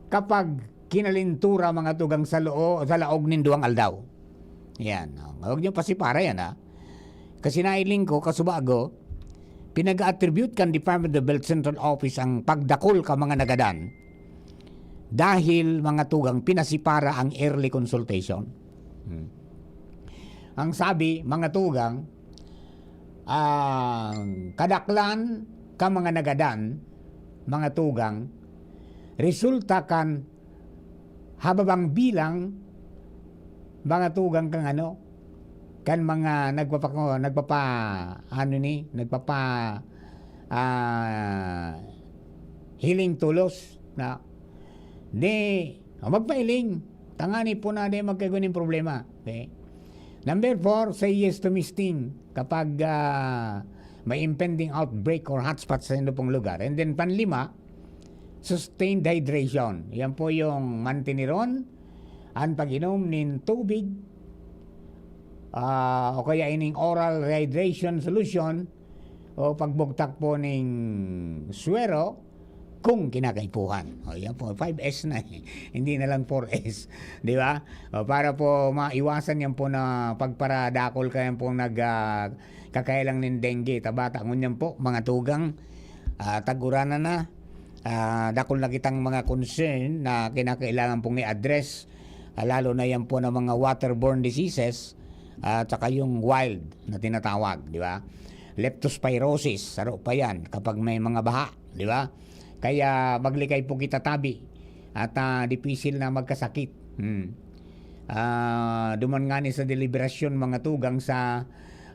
kapag kinalintura, mga tugang, sa loo-, sa laog nin duwang aldaw. Yan, oh. Huwag niyo pasipara yan, ha. Kasi nailing ko, kasubago, pinag-attribute kan Department of Health Central Office ang pagdakul ka mga nagadan dahil, mga tugang, pinasipara ang early consultation. Hmm. Ang sabi, mga tugang, ang kadaklan ka mga nagadan, mga tugang, resulta kan hababang bilang, mga tugang, kang ano, kan mga nagpapa-, nagpapa-, ano ni, nagpapa-, ah, hiling tulos na, di, o, magpahiling, tangani po na di magkaigo nin problema. Okay? Number four, say yes to misting kapag, ah, may impending outbreak or hotspot sa inyong pong lugar. And then, panlima, sustained hydration. Yan po yung mantiniron, ang pag-inom nin tubig, ah, o kaya ining oral rehydration solution, o pagbugtak po ning suwero kung kinakaipuhan. O, yan po, five S na eh. Hindi na lang four S, di ba? O, para po maiwasan yan po na pagparadakol kayan pong nag, ah, kakailang nin dengue. Tabata, ngunyan po, mga tugang, ah, tag-uranan na, ah, dakul na kitang mga concern na kinakailangan pong i-address, ah, lalo na yan po ng mga waterborne diseases, ah, at saka yung wild na tinatawag, di ba? Leptospirosis, saro pa yan kapag may mga baha, di ba? Kaya maglikay po kita tabi at, ah, dipisil na magkasakit. Hmm. Ah, duman nga ni sa deliberasyon, mga tugang, sa,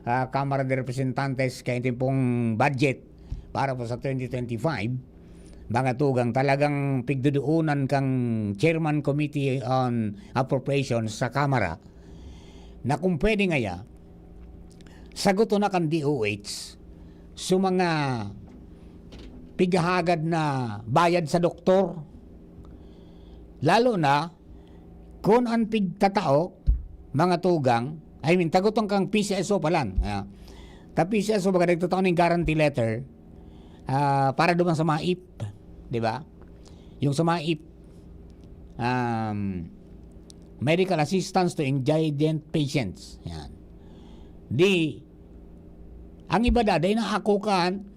ah, Kamara de Representantes, kaya ito pong budget para po sa twenty twenty-five, mga tugang, talagang pigdudoonan kang Chairman Committee on Appropriations sa Kamara na kung pwede ngaya, saguton na kan D O H so mga pighahagad na bayad sa doktor, lalo na kun an pigtatao, mga tugang, I mean, taguton kang P C S O palan. Ah, ta P C S O baga nagtatao ning guarantee letter, ah, para duman sa mga I P, di ba? Yung sa mga I P, um, medical assistance to indigent patients. Yan. Di, ang iba da, dai naakukan.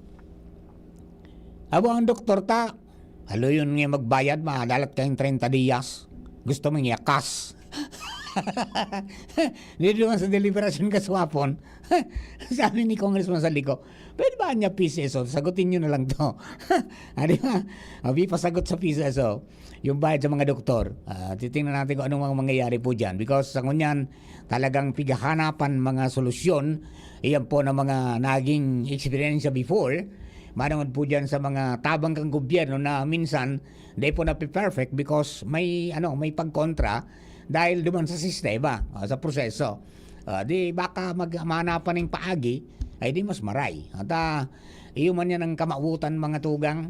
Abo ang doktor ta, haluyon nga magbayad, madalat kayong treinta diyas. Gusto mong yakas. Di duman sa deliberasyon kaswapon. Sabi ni Congressman Saldico, "Pwede ba niya P C S O? Sagutin niyo na lang to." Ah, di ba? Abi, pasagot sa P C S O, yung bayad sa mga doktor. Ah, titingnan natin kung anong mga mangyayari po dyan. Because sa ngunyan, talagang pighahanapan mga solusyon. Iyan po ng mga naging eksperyensya before. Manungod po dyan sa mga tabang kang gobyerno na minsan, di po napiperfect because may, ano, may pagkontra dahil duman sa sistema, o, sa proseso. Ah, di baka mag-, mahanapan ng paagi, ay di mas maray. At, ah, iyo man yan ang kamautan, mga tugang,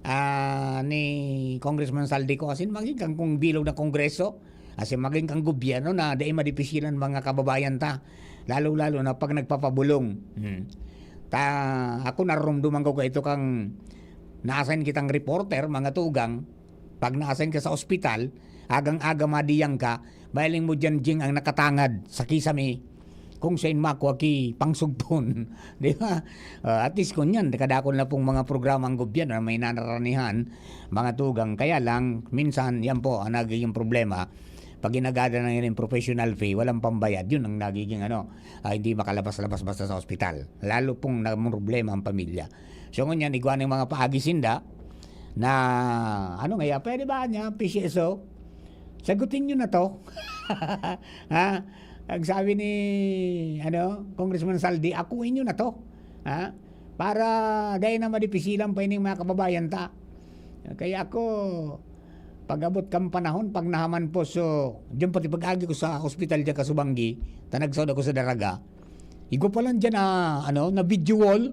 ah, ni Congressman Saldico. Asin maging kang kung bilog na kongreso, asin maging kang gobyerno na dai madipisilan mga kababayan ta. Lalo-lalo na pag nagpapabulong. Hmm. Ta, ako narumduman ko kaito kang na-assign kitang reporter, mga tugang, pag na-assign ka sa ospital, agang-aga madiyang ka, mahiling mo diyan, Jing, ang nakatangad sa kisame, kung sain makua ki pangsugpon. Di ba? Ah, at least kun yan, kadakol na pong mga programa ang gobyerno na may nanaranihan, mga tugang. Kaya lang, minsan, yan po ang nagiging problema. Pag ginagada na yun yung professional fee, walang pambayad. Yun ang nagiging, ano, ah, hindi makalabas-labas basta sa ospital. Lalo pong namumroblema ang pamilya. So, ngunyan, igwa ng mga paagi sinda na, ano ngaya, pwede ba niya, P C S O? Sagutin nyo na to. Ha? Ang sabi ni, ano, Congressman Saldi, akuin nyo na to. Ha? Para dahil na madipisilan pa ining mga kababayan ta. Kaya ako, Pag-abot kan panahon, pag nahaman po, so, diyan pati pag-agi ko sa ospital diyan, Kasubanggi, ta nagsaod ako sa Daraga. Igwa pa lang diyan na, ano, na video wall.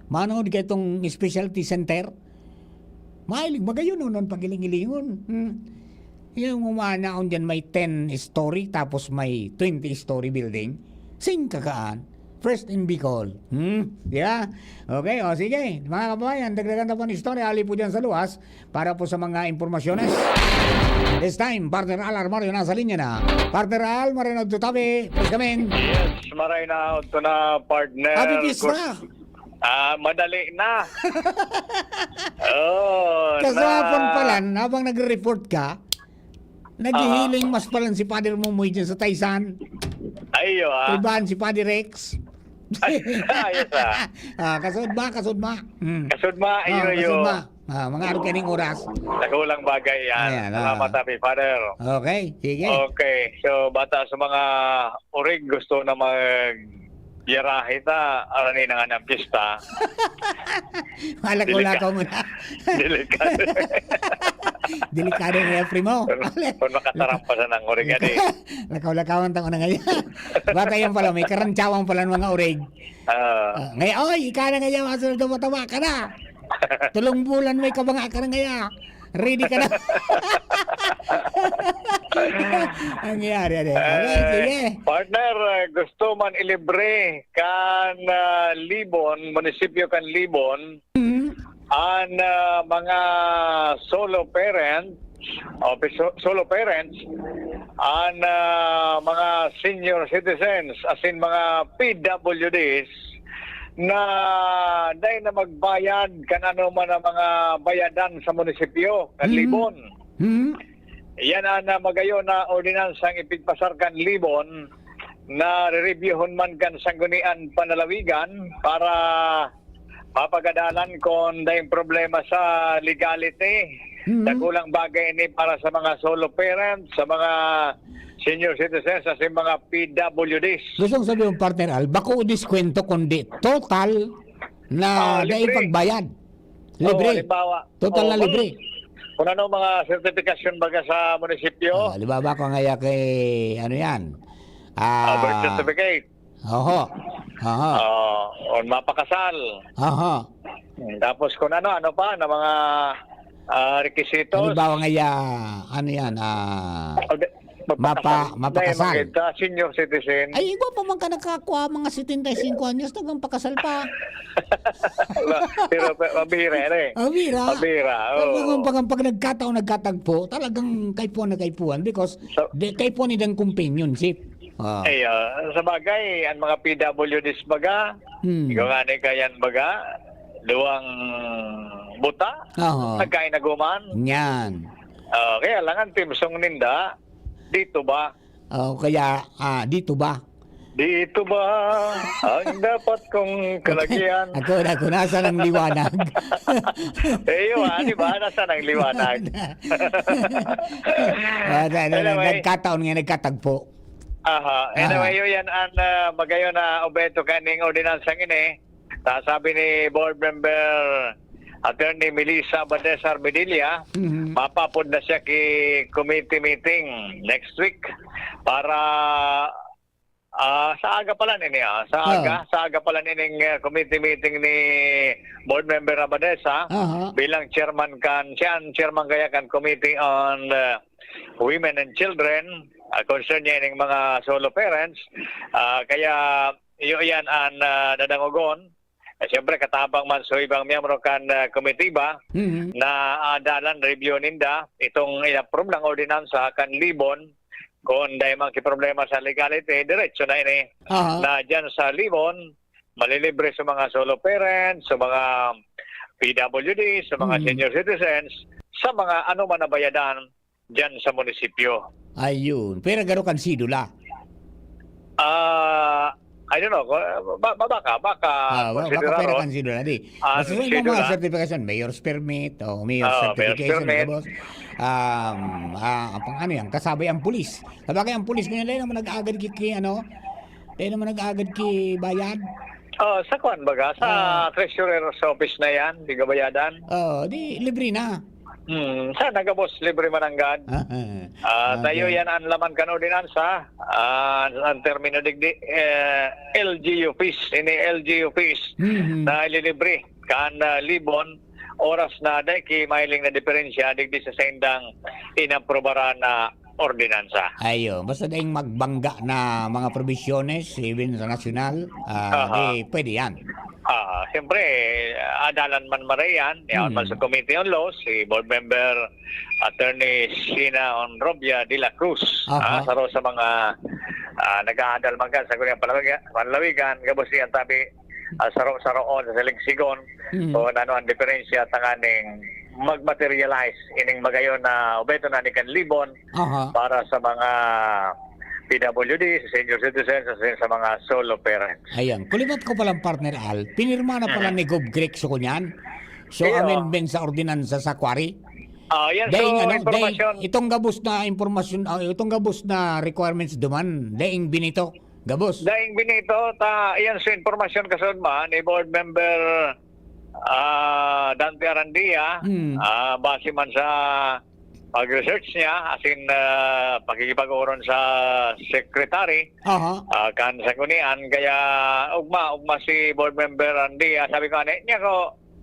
Manood ka itong specialty center. Mahilig, magayon, no, nun pagiling-ilingon. Hmm. Yung umanaon diyan may ten story, tapos may twenty story building. Sing kakaan. First in Bicol. Hmm? Di ba? Okay, o sige. Mga kababayan, dagdagan ta pa ng istorya. Ali po dyan sa luwas para po sa mga impormasyones. This time, Partner Al Armario nasa linya na. Partner Al, Marino Tutabi, please come in. Yes, maray na ito na, partner. Happy Fiesta! Gus- Ah, madali na. Oh, Kasapon pala, habang nagre-report ka, naghihiling mas pala si Father Momoy dyan sa Taysan. Ayo ah. Ibahan si Father Rex. Ay, ayos ah. Ah, kasud ba? Kasud ma? Hmm. Kasud ma, Ah, iyo, iyo. Kasud ma? Ah, mga araw kaning oras. Nakulang bagay yan. Ayan, ah. Salamat, Happy Father. Okay, sige. Okay, so bata sa mga urig gusto na mag biyarahe ta, arani na nga ng pista. Malakaw-lakaw mo na. Delikado. Delikado ang Efrem mo. Kung makatarampa sa nang urig, ani. Lakaw-lakawan ta ko na ngayon. Bata yan pala, may karantsawan pala ng mga urig. Ah, Ah, ngayon, oy, ika na ngayon, masunod na mataba ka na. Tulong bulan may kabanga ka na ngayon. Ready ka na. Ang nangyari, ano? Okay, sige. Partner, eh, gusto man ilibre kan ah, Libon, munisipyo kan Libon, Mhm. an ah, mga solo parent o piso- solo parents, an ah, mga senior citizens, as in mga P W Ds, na dai na magbayad kan ano man ang mga bayadan sa munisipyo, kan Mhm. Libon. Mhm. Yan ang ah, magayon na ordinansang ipigpasar kan Libon na re-reviewhon man kan Sanggunian Panlalawigan para mapagadalan kung daing problema sa legality. Mhm. Dakulang bagay ini para sa mga solo parents, sa mga senior citizens, sa mga P W Ds. Gusto kong sabihin, partner Al, bako diskwento kundi total na Ah, dai libre. pagbayad. Oo, Libre. halimbawa. Total Oo, na kung- libre. Kung ano mga sertifikasyon baga sa munisipyo, Ah, halimbawa ko ngaya kay, ano yan? ah, birth Ah, certificate, oho. Oho. ah, o mapakasal. Oho. Tapos kung ano, ano pa, na mga ah, requisitos. Halimbawa ngaya, ano yan? Ah, O di- Mapa- mapakasal. mapakasal. Dahil mga senior citizen. Ay, igwa pa man ka nagkakwa, mga setenta y cinco anyos, tagang pakasal pa. Pero pa- mabira yan eh. Ah, bira. Mabira, oo. Pag, pag, pag nagkataon, nagkatagpo, talagang kaipuhan na kaipuhan because So- de, kaipuhan nidang companionship. Ah. Ay, ah, sa bagay, ang mga P W Ds baga, Hmm. ikaw nga ni kayan baga, duwang buta, Aha. nagkain na guman. Yan. Ah, kaya lang ang timsong ninda, dito ba? Oh, kaya, ah, dito ba? Dito ba ang dapat kong kalagihan? Ako, ako, nasa ng liwanag? Eh, yun, ah, di ba? Nasa ng liwanag? Ah, na- na- Anyway. Nagkataon nga, nagkatagpo. Aha. Anyway, Ah. Yun yan ang ah, magayon na obheto kaning ordinansang ini. Ta sabi ni Board Member Attorney Melissa Abadesa Armedilla, Mhm. mapapod na siya ki committee meeting next week para ah, sa aga pala nini, ah. Sa Ah. Aga, sa aga pala nining ah, committee meeting ni Board Member Abadesa Aha. bilang chairman kan, siya ang chairman kaya kan Committee on ah, Women and Children. Ah, concern niya ining mga solo parents. Ah, kaya iyo yan ang ah, dadangogon. Eh, siyempre, katabang man sa ibang miyembro kan ah, komitiba Mhm. na ah, dalan review ninda itong in-approve ng ordinansa kan Libon. Kung dahil man problema sa legality, diretso na ini. Aha. Na dyan sa Libon, malilibre sa mga solo parents, sa mga P W D, sa mga Mm. senior citizens, sa mga ano man na bayadan dyan sa munisipyo. Ayun. Pero garo kan sidula. Ah, I don't know. Ba, ba, baka, baka Ah, ba- baka konsideraron. pera kan sidula. Di. Ah, Basta yung sidula. Mga certification, mayor's permit, o mayor's Ah, mayor's certification, permit. Tapos, um, ah, ang pang ano yan, kasabay ang pulis. Sabagay ang pulis, kaya dahil naman nag-aagad ki, ki, ano, dahil naman nag-aagad ki bayad. Oh, sa kwan baga, sa Ah. treasurer's office na yan, di kabayadan. Oh, di, libre na. Hmm, sana gabos libre mananggad. Ah, ah, ah, tayo yan ang laman kan ordinansa. Ah, ang termino digdi, eh, L G U fees, ini L G U fees Mhm. na ililibre kan, ah, Libon, oras na dai ki mahiling na diferensya digdi sa saindang inaprobaran na ordinansa. Ayo, basta daing magbangga na mga probisyones, even sa nasyonal, ah, Aha. di pwede yan. Ah, siyempre, adalan man maray yan. Yaon man Hmm. sa Committee on Laws, si Board Member Attorney Sheena Onrobia de la Cruz. Aha. Ah, saro sa mga, ah, nag-aadal man kan sa Sangguniang Palawiga-, Panlawigan, gabos niyan tabi, ah, saro-saroon sa saligsigon. Hmm. O ano ang diferensya tanganing mag-materialize ining magayon na obheto na ni kan Libon Aha. para sa mga P W D, sa senior citizens, sa, sa mga solo parents. Ayan. Kulibat ko palang, partner Al, pinirma na pala Mhm. ni Gov Greg Sucunian. So, Iyo. amendment sa ordinansa sa quarry. Ah, yan, Daing so, ano, impormasyon. daing itong gabos na impormasyon, ah, itong gabos na requirements duman, daing binito, gabos. Daing binito, ta, yan, so, impormasyon kasud man ni Board Member, ah, Dante Arandia, Hmm. ah, base man sa pag-research niya, as in, ah, pakikipag-oron sa secretary, Aha. ah, kan Sanggunian, kaya ugma, ugma si Board Member Arandia, sabi ko, "Ano niya ko,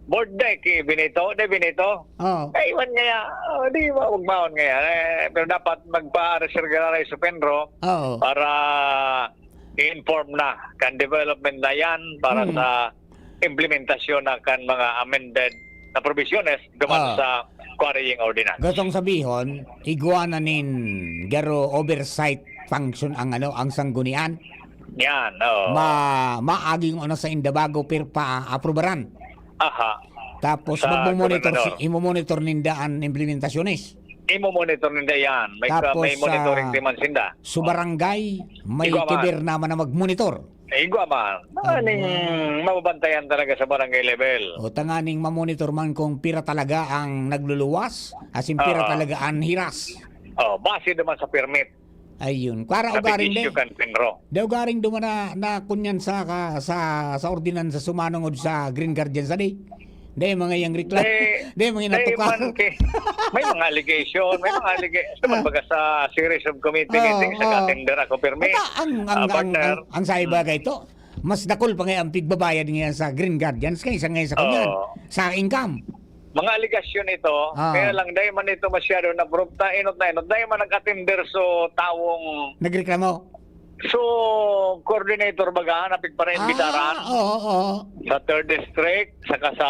Board, dai ki binito, dai binito." Oo. Kaiwan ngaya, oh, di ba, ugmaon ngaya. Eh, pero dapat magpa-reserve ka na sa Penro Oo. para i-inform na kan development na yan para Hmm. sa implementasyon na kan mga amended na provisiones duman Ah. sa quarrying ordinance. Gustong sabihon, igwa na nin garo oversight function ang, ano, ang Sanggunian. Yan, oo. Ma-, maaging una sa inda bago pir pa aprubaran. Aha. Tapos Sa magmo-monitor si, gobernador. imo-monitor ninda an implementasyones. Imo-monitor ninda yan. May ka-, Tapos, may monitoring ah, team man sinda. sa barangay, may Igwa man. kiber naman na magmonitor. Igwa man. Mga Aba. ning mababantayan talaga sa barangay level. O, tanganing mamonitor man kung pira talaga ang nagluluwas, asin pira Oo. talaga ang hiras. Oh, base naman sa permit. Ayun. Para Sa ugaring pag-issue de. kan Penro. Daw garing duman na, na kunyan sa, ka-, sa, sa ordinansa sumanungod sa Green Guardian sa di. Dai mga yang reklamo. Dai, Dai mga dai natuka. man ki-, may mga allegation, may mga allegation. Naman Ah. baga sa series of committee Oo, meetings, oo. nag-attender ako, pirmi. Ata ang, ang, Ah, ang, partner. ang, ang sa iba Mm. kay ito, mas dakul pa nga ang pigbabayad ngayon sa Green Guardians kaysa ngayon sa kanyan, Oo. sa income. Mga alegasyon ito, Ah. kaya lang dai man ito masyado na-prove ta, enot na enot, dai man nag-attender so tawong Nagreklamo? So, coordinator baga, na pigpara-imbitaran Ah, oo, oo. sa third district, saka sa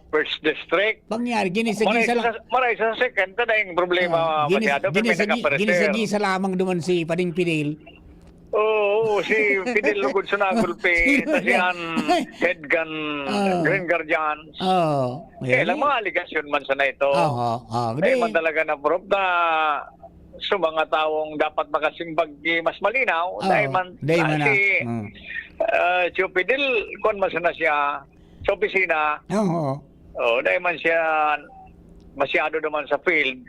first district. Pangyari, ginisagi Maray sa sa, maray sa second, ta daing problema Ah, ginis-, masyado, pero may ginisagi-, nakapareser. ginisagi-sa lamang duman si Pading Fidel. Oo, oo, si Fidel lugod sa nagulpi, Sino ta si yan? an head kan Ah. Green Guardians. Oo. Eh, Yan lang eh. mga alegasyon man sana ito. Aha, ah, Dahil man di. talaga na-prove na sa mga taong dapat makasimbag, eh, mas malinaw, Oo, dahil man, dahil ah, man na. si, Mm. ah, Tio Fidel, kwan man sana siya sa opisina. Oo. Oh, dahil man siya masyado naman sa field.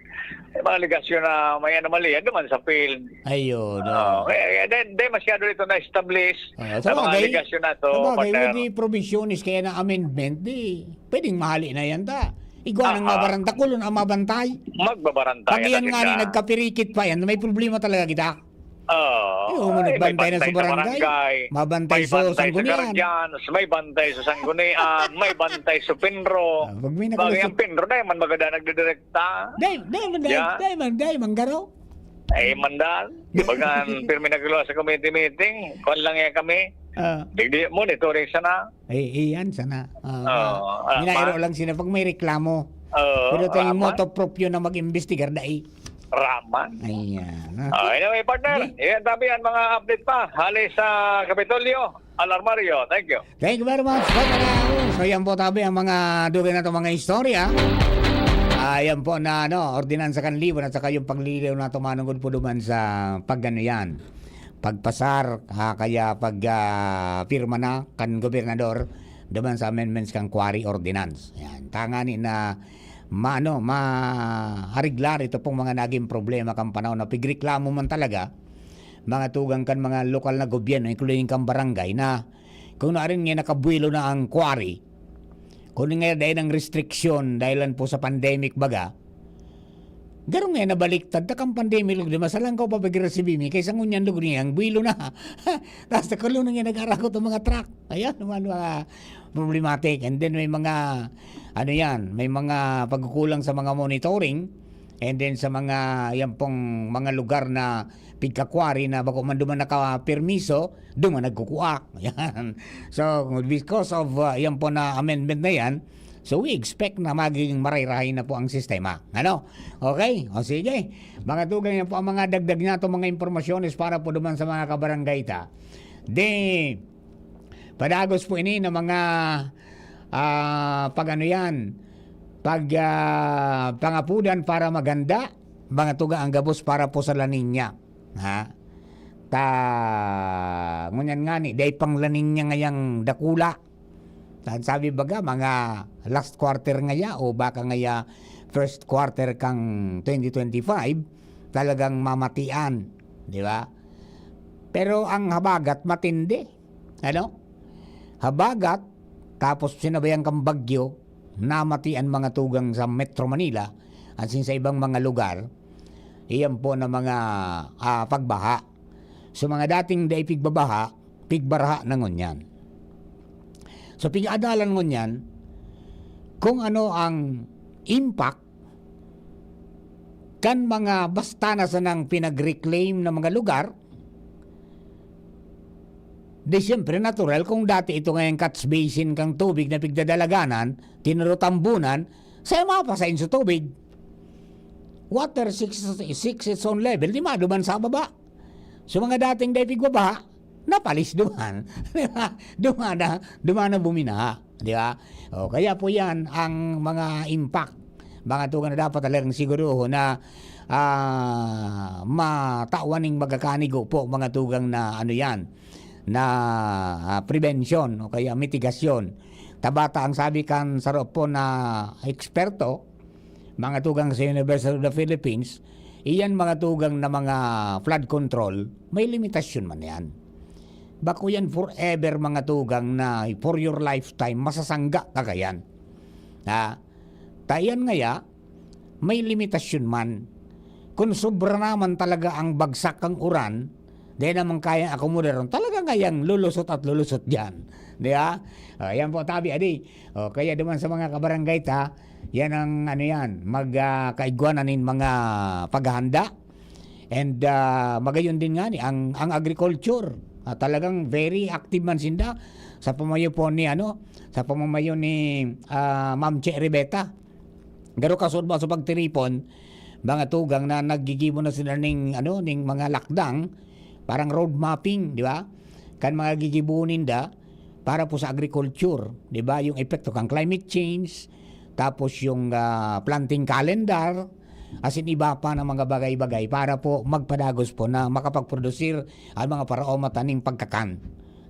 May mga alegasyon na may anomalya naman sa field. Ayun, Oh, oo. eh, eh, dahil, dahil masyado ito na-establish Ah, sa sa mga bagay, alegasyon na to, sa bagay, partner. with the provisiones kaya na amendment, di, pwedeng mahali na yan ta. Igwa nang Aha. mabaranta, kulon ang mabantay. Magbabarantay Pag na yan nga ni sila. nagkapirikit pa yan, may problema talaga kita. Oo. Yung mga Ay, may nagbantay na sa bantay sa barangay, barangay, mabantay may sa bantay sa sanggunian. guardians, may bantay sa sanggunian, may bantay sa Penro. Ah, pag may Bagay nakalusot ang Penro na yan, man maganda nagdidirekta. Dai, dai man, dai, Yeah. dai man, dai man, garo. Ay, man dan. Di ba nga, pirmi nagluwas sa committee meeting, kwan lang yan kami. Ah. Digdi, monitoring sana. Ay, iyan sana. Ah, Oo, ah, minairo ma- lang sila pag may reklamo. Oo, Pero tayong raman. motu proprio na mag-imbestigar, dai. Raman. Ayan, ah. Ah, anyway, partner, Di- yan tabi ang mga update pa. Hali sa Kapitolyo, Alarmario. Thank you. Thank you very much, Brother Raul. So, yan po tabi ang mga dugay na itong mga istorya. Ah, yan po na, ano, ordinansa kan Libon at saka yung pagliliw na tumanungod po duman sa pag-ano yan. Pagpasar, ah, kaya pag, ah, pirma na kan gobernador duman sa amendments kan quarry ordinance. Yan. Tangani na maano, maariglar ito pong mga naging problema kan panahon na pigreklamo man talaga, mga tugang kan mga lokal na gobyerno, including kan barangay, na kung naarin nga nakabuelo na ang quarry, Kung nga dahil ng restriction, dahil lang po sa pandemic baga, garo nga nabaliktad, takang pandemic, lugod, mas alang ko pa pag-resibi mi, kaysa ngunyan, lugod niya, ang buwelo na. Tapos nakulo na nga nag-arakot ang mga truck. Ayan, naman mga problematic. And then may mga, ano yan, may mga pagkukulang sa mga monitoring. And then sa mga, yan pong mga lugar na pigkakwari na bako man duman nakapermiso, duman nagkukuha. Yan. So, because of, uh, yan po na amendment na yan, so we expect na magiging marayrahay na po ang sistema. Ano? Okay? O sige. Mga tugang, yan po ang mga dagdag nato, mga impormasyones para po duman sa mga kabarangay ta. Di, padagos po ini na mga, ah, pag ano yan, pag, ah, pangapudan para maganda, mga tugang, ang gabos para po sa La Niña. Ha? Ta, ngunyan nga ni, dai pang La Niña ngayang dakula. Tan sabi baga, mga last quarter ngaya o baka ngaya first quarter kang twenty twenty-five, talagang mamatian, di ba? Pero ang habagat matindi, ano? Habagat, tapos sinabayan kang bagyo, namati an mga tugang sa Metro Manila, asin sa ibang mga lugar, iyan po na mga, ah, pagbaha. So, mga dating dai pigbabaha, pigbaraha na ngunyan. So, pig-aadalan ngunyan kung ano ang impact kan mga basta na sanang pinag-reclaim na mga lugar. Di siyempre, natural kung dati ito ngayang catch basin kang tubig na pigdadalaganan, tinurutambunan, sa mga pasain sa tubig. Water seeks, seeks its own level, di maduman sa baba. So, mga dating dai pigbabaha, napalis duman. Di ba? Duman na, duman na buminaha. Di ba? O, kaya po yan ang mga impact. Mga tugang na dapat talagang siguruho na, ah, matawan ning magkakanigo po, mga tugang na ano yan, na, ah, prevention o kaya mitigasyon. Tabata ang sabi kan saro po na eksperto, mga tugang sa University of the Philippines, iyan mga tugang na mga flood control, may limitasyon man yan. Bako yan forever, mga tugang, na for your lifetime, masasangga ka kayan. Ha? Ta iyan ngaya, may limitasyon man. Kung sobra naman talaga ang bagsak kang uran, di naman kayang akomodaron, talaga ngayang lulusot at lulusot diyan. Di ba? O, yan po, tabi, adi. O, kaya duman sa mga kabarangay ta, yan ang, ano yan, mag, ah, kaigwanan nin mga paghahanda. And, ah, magayon din nga ni ang, ang agriculture. Ah, talagang very active man sinda sa pamayo po ni, ano, sa pamamayo ni, ah, Ma'am Che Riveta. Garo kasod ba sa pagtiripon, mga tugang na naggigibo na sila ning, ano, ning mga lakdang, parang road mapping, di ba? Kan mga gigibo ninda para po sa agriculture, di ba? Yung epekto kang climate change, tapos yung, ah, planting calendar, asin iba pa na mga bagay-bagay para po magpadagos po na makapagprodusir ang mga paraoma taning pagkakan.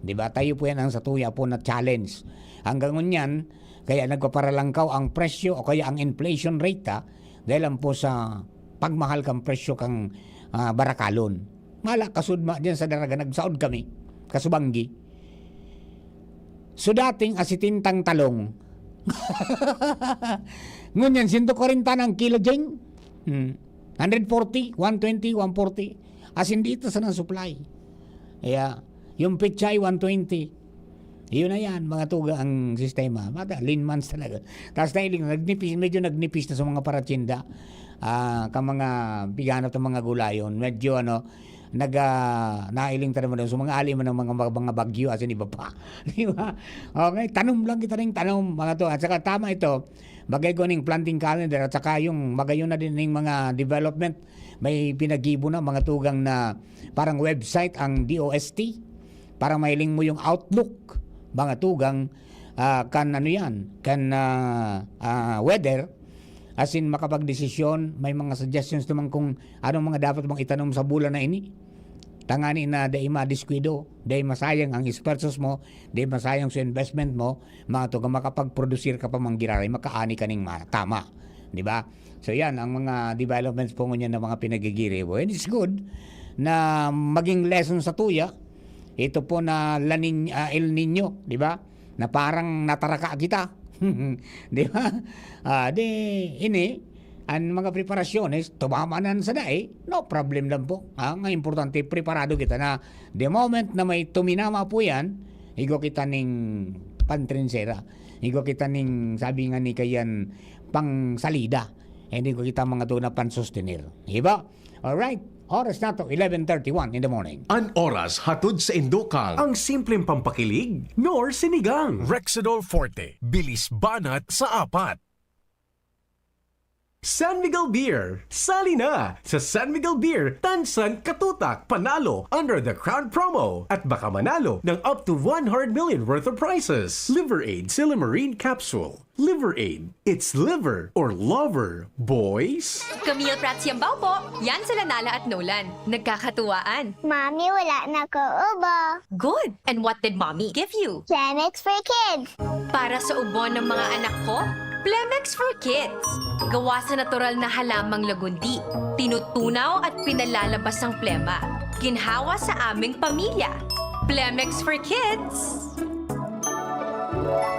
Di ba? Tayo po yan ang satuya po na challenge. Hanggang ngunyan, kaya nagpaparalangkaw ang presyo o kaya ang inflation rate, ha, dahil lang po sa pagmahal kang presyo kang, ah, barakalon. Mala, kasudma diyan sa Daraga, nagsaod kami, kasubanggi. So, dating asitintang talong. Ngunyan, sento kwarenta na ang kilo, Jeng. Hmm. Hundred forty, one twenty, one forty. Asin dito sa nang supply. Kaya, yung pechay, one twenty. Yun na yan, mga tuga ang sistema. Mata, lean months talaga. Tapos nailing, nagnipis, medyo nagnipis na sa mga paratsinda. Ah, ka mga piganap ng mga gulayon. Medyo ano, nag, ah, nailing ta naman doon. So, mga ali man ang mga, mga, mga bagyo, asin iba pa. Di ba? Okay, tanom lang kita ng tanom, mga to. At saka tama ito, bagay ko ning planting calendar, at saka yung magayon na din ng mga development, may pinagibo na, mga tugang na parang website ang D O S T, para mailing mo yung outlook, mga tugang, ah, kan ano yan, kan, ah, ah, weather, asin makapagdesisyon, may mga suggestions naman kung anong mga dapat mong itanom sa bulan na ini. Tangani na dai madiskuido, dai masayang ang esfuerzos mo, dai masayang sa investment mo, mga tugang, makapagprodusir ka pa man giraray, makaani ka ning ma-, tama. Di ba? So yan, ang mga developments po ngunyan na mga pinagigiribo. And it's good na maging lesson sa tuya, ito po na La Niña, ah, El Niño, di ba? Na parang nataraka kita. Di ba? Ah, di, ini, ang mga preparasyones, tumama na sa dai, no problem lang po. Ah, ang importante, preparado kita na the moment na may tuminama po yan, igwa kita ning pantrinsera. Igwa kita ning, sabi nga ni Kayan, pang salida. And igwa kita mga doon na pansustenir. Di ba? Alright. Oras na to, eleven thirty-one in the morning. An oras hatod sa Indokang. Ang simpleng pampakilig, nor sinigang. Rexidol Forte, bilis banat sa apat. San Miguel Beer, sali na! Sa San Miguel Beer, tansan katutak, panalo under the Crown Promo at baka manalo ng up to one hundred million worth of prizes. Liver Aid Silymarin Capsule. Liver Aid, it's liver or lover, boys! Camille Prats Yambao po. Yan sila Nala at Nolan. Nagkakatuwaan. Mami, wala na ko ubo. Good! And what did Mommy give you? Plemex for Kids. Para sa ubo ng mga anak ko, Plemex for Kids. Gawa sa natural na halamang lagundi. Tinutunaw at pinalalabas ang plema. Ginhawa sa aming pamilya. Plemex for Kids.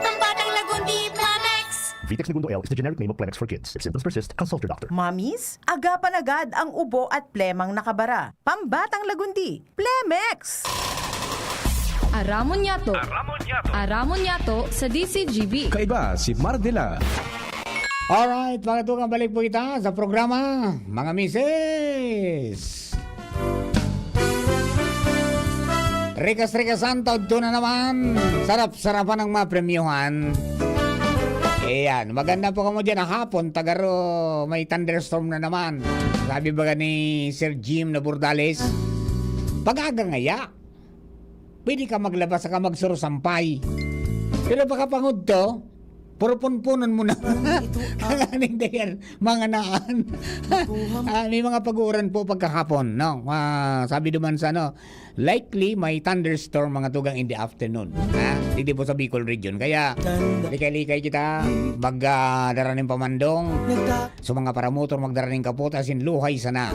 Pambatang lagundi, Plemex! Vitex Negundo L is the generic name of Plemex for Kids. If symptoms persist, consult your doctor. Mommies, agapan agad ang ubo at plemang nakabara. Pambatang lagundi, Plemex! Aramon Yato. Aramon Yato. Aramon Yato sa D C G B. Kaiba si Mar de la. Alright, mga tugang, balik po kita sa programa, mga misis. Rikas-rikasan, taudto na naman. Sarap-sarapan ang mga premyohan. Ayan, maganda po kamo dyan. Hapon, tagaro, may thunderstorm na naman. Sabi baga ni Sir Jim na Bordales, pag-aga ngaya, pwede ka maglaba saka magsurusampay. Pero pagkapangudto, puro punpunon mo na. Tanganing dayan, mga naan. Ah, may mga paguran po pagkahapon, no? Ah, sabi duman sa, ano, likely may thunderstorm, mga tugang, in the afternoon. Ha? Dito po sa Bicol region. Kaya, likay-likay kita, mag, ah, dara nin pamandong. So, mga paramotor, magdara nin kapote, asin luhay sana.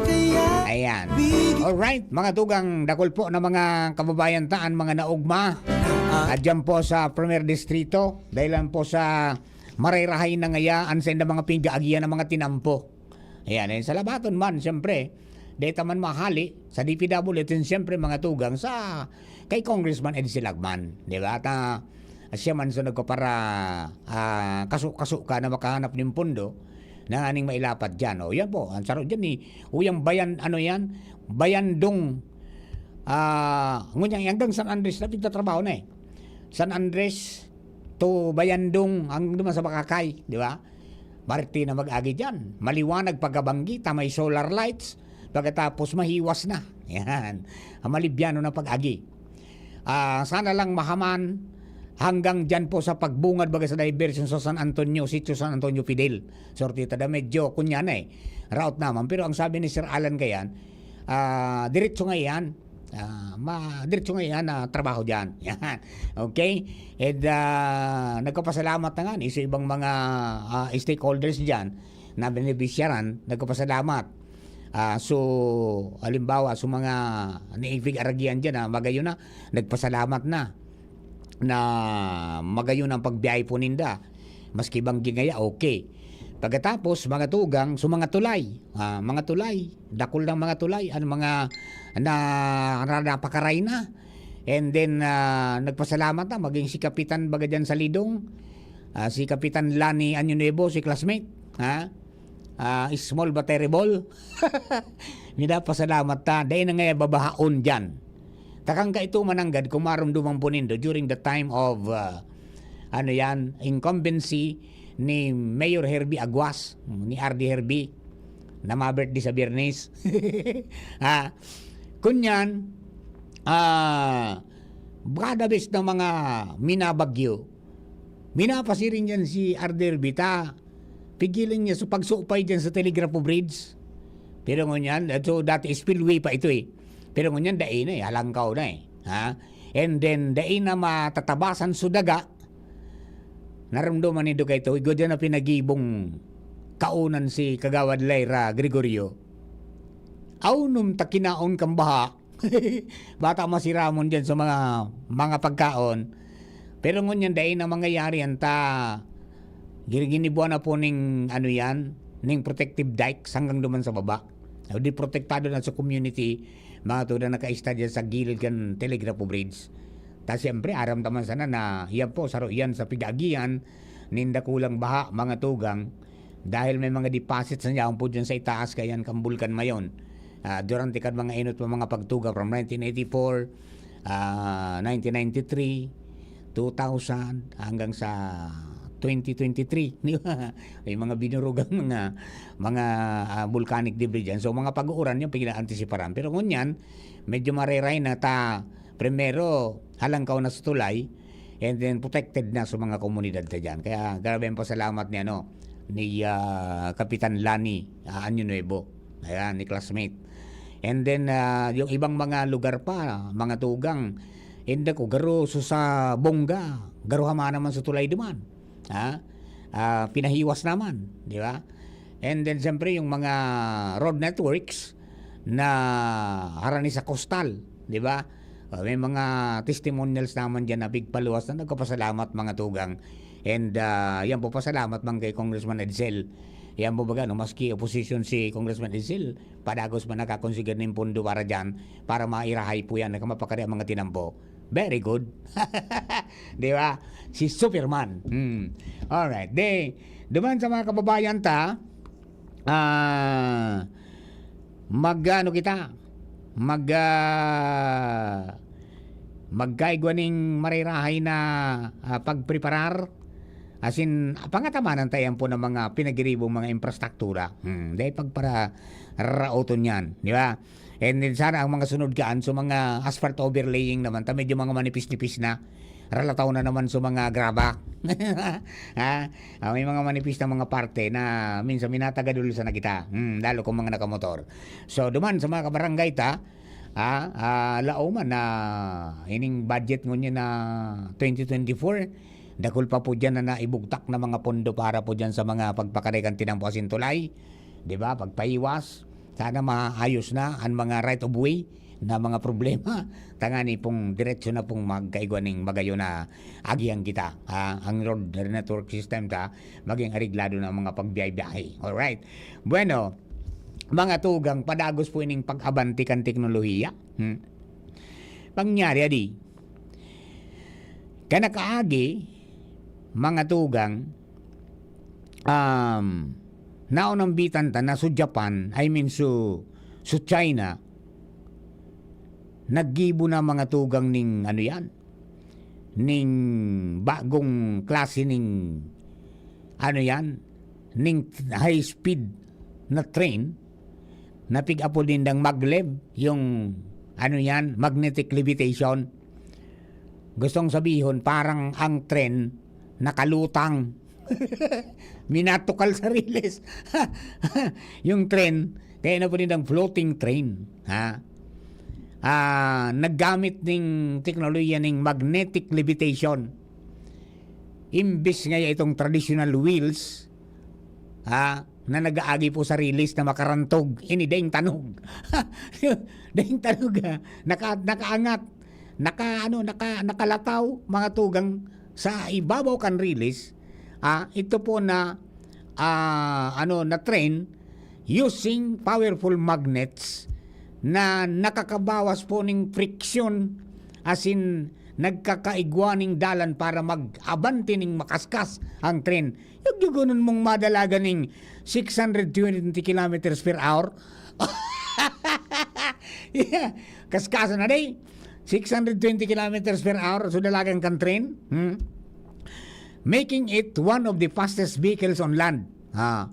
Ayan. Alright, mga tugang, dakul po na mga kababayan taan, mga naugma. At dyan po sa Primer Distrito, dahil lang po sa marayrahay na ngaya, ang sainda mga pigaagihan ng mga tinampo. Ayan, eh, salabaton man, siyempre. Deta man mahali, sa D P W, at yun, siyempre, mga tugang, sa kay Congressman Edsel Lagman, di ba? At, ah, siya man so nagpapara, ah, kaso-kaso ka na makahanap nin pondo na aning mailapad dyan. O, yan po, ang saro dyan ni, o, yung Bayan, ano yan? Bayandong, ah, ngunyan, hanggang San Andres na pigtatrabaho na eh. San Andres to Bayandong, hanggang duman sa Bakakay, di ba? Marte na mag-agi dyan. Maliwanag pagkabanggi ta, may solar lights. Pagkatapos, mahiwas na. Yan. Ang malibyano na pag-agi. Ah, sana lang mahaman hanggang dyan po sa pagbungad baga sa diversion sa San Antonio, Sitio San Antonio Fidel. Sorte ta da medyo kunya na eh. Route naman. Pero ang sabi ni Sir Alan Kayan, ah, diretso nga yan. Ah, ma, diretso nga yan na trabaho dyan. Yan. Okay? And, ah, nagpapasalamat na nga ni sa ibang mga, ah, stakeholders dyan na benepisyaran, nagpapasalamat. Ah, so, halimbawa, sa mga naipig-aragian dyan, ah, magayon na, nagpasalamat na, na magayon ang pagbiyahe po ninda. Maski banggi ngaya, okay. Pagkatapos, mga tugang, sa mga tulay. Ah, mga tulay, dakul ng mga tulay, ang mga na, na, napakaray na. And then, ah, nagpasalamat na, maging si Kapitan baga dyan sa Lidong, ah, si Kapitan Lani Año Nuevo, si classmate, ha? Ah, small but terrible. Minapasalamat ta. Dai na nga babahaon dyan. Takang kaito mananggad kung marumduman po nindo during the time of, ah, ano yan, incumbency ni Mayor Herbie Aguas, ni R D Herbie, na ma-birthday sa Biyernes. Ah, kunyan, ah, kada bes na mga minabagyo, minapasiring yan si R D Herbie ta. Pigilan niya sa pagsupay dyan sa Telegraph Bridge. Pero ngunyan, ito dati spillway pa ito eh. Pero ngunyan, dai na eh, halangkaw na eh. Ha? And then, dai na matatabasan so daga. Naramdaman nindo kaito, igwa dyan na pinagibong kaunan si Kagawad Lyra Gregorio. Aunom ta kinaon kan baha. Bata masiramon dyan sa mga, mga pagkaon. Pero ngunyan, dai na mangyayari yan ta Gini-, ginibuan na po ning, ano yan, ning protective dikes hanggang duman sa baba. O di protektado na sa community, mga tugang, nakaistad yan sa gilid kan telegraph bridge. Ta siyempre, aram ta man sana na yan po, saro yan sa pig-aagihan nin dakulang baha, mga tugang, dahil may mga deposits na yaon po dyan sa itaas, kaya yan kan Bulkan Mayon. Ah, durante kan mga inot pa mga pagtuga from nineteen eighty-four, ah, nineteen ninety-three, two thousand, hanggang sa twenty twenty-three, di ba? May mga binurugang mga, mga, ah, volcanic debris dyan. So, mga pag-uuran yun, pag-inaantisiparan. Pero ngunyan, medyo mareray na ta, primero, halangkaw na sa tulay, and then protected na sa mga komunidad ta dyan. Kaya grabe ang pasalamat ni, ano, ni, ah, Kapitan Lani, ah, Año Nuevo. Ayan, ni classmate. And then, ah, yung ibang mga lugar pa, mga tugang, inda ko, garo so sa Bongga, garo hama naman sa tulay duman. Ha? Ah, pinahiwas naman, di ba? And then, siyempre, yung mga road networks na harani sa coastal, di ba? Ah, may mga testimonials naman dyan na pigpaluwas na nagkapasalamat, mga tugang. And, ah, yan po, pasalamat man kay Congressman Edsel. Yan po baga, no, maski opposition si Congressman Edsel, padagos man nakakonsider nin pondo para dyan, para mairahay po yan, na mapakari ang mga tinampo. Very good. Di ba? Si Superman. Hmm. Alright. Di, duman sa mga kababayan ta, ah, mag, ano kita, mag, ah, magkaigwa ning marirahay na, ah, pagpreparar. As in, pangatamanan ta yan po ng mga pinagiribong mga infrastruktura. Hmm. Dahil pagpara-, raoton yan. Di ba? And then sana ang mga sunod kaan, so mga asphalt overlaying naman, ta medyo mga manipis-nipis na. Ralataw na naman so mga graba. Ha? Ah, may mga manipis na mga parte na minsan minatagadol sa na kita. Hmm, lalo kung mga nakamotor. So, duman sa mga kabarangay ta, ah, ah, laoman na ining budget ngunyan na twenty twenty-four, dakul pa po dyan na naibugtak na mga pondo para po dyan sa mga pagpakarikan tinampo asin tulay. Di ba? Pagpahiwas. Sana maayos na ang mga right of way na mga problema. Tangani pong diretso na pong magkaigwa ning magayon na agihan kita. Ah, ang road network system ta maging areglado na ang mga pagbiyahe-biyahe. Alright. Bueno, mga tugang, padagos po ining pag-abanti kan teknolohiya. Hmm. Pangyari, adi, kan nakaagi, mga tugang, um, naonambitan ta na so Japan, I mean, so, so China, naggibo na mga tugang ning, ano yan, ning bagong klase ning, ano yan, ning high speed na train, na pig-apod nindang maglev, yung, ano yan, magnetic levitation. Gustong sabihon, parang ang tren nakalutang. Minatukal sa riles. Yung tren, kaya na po nindang floating train. Ha? Ah, naggamit ning teknolohiya ning magnetic levitation. Imbis nga itong traditional wheels, ha, na nag-aagi po sa riles na makarantog, ini daing tanog. Daing tanog, ha. Naka-, nakaangat. Naka-, ano, naka-, nakalataw, mga tugang, sa ibabaw kan riles. Ah, ito po na, ah, ano, na train using powerful magnets na nakakabawas po ning friction, as in, nagkakaigwa ning dalan para mag-abante ning makaskas ang tren. Yung gugunon mong madalagan ning six hundred twenty kilometers per hour. Yeah. Kaskasan na, day. Six hundred twenty kilometers per hour, so dalagan kan tren. Hmm? Making it one of the fastest vehicles on land. Ah.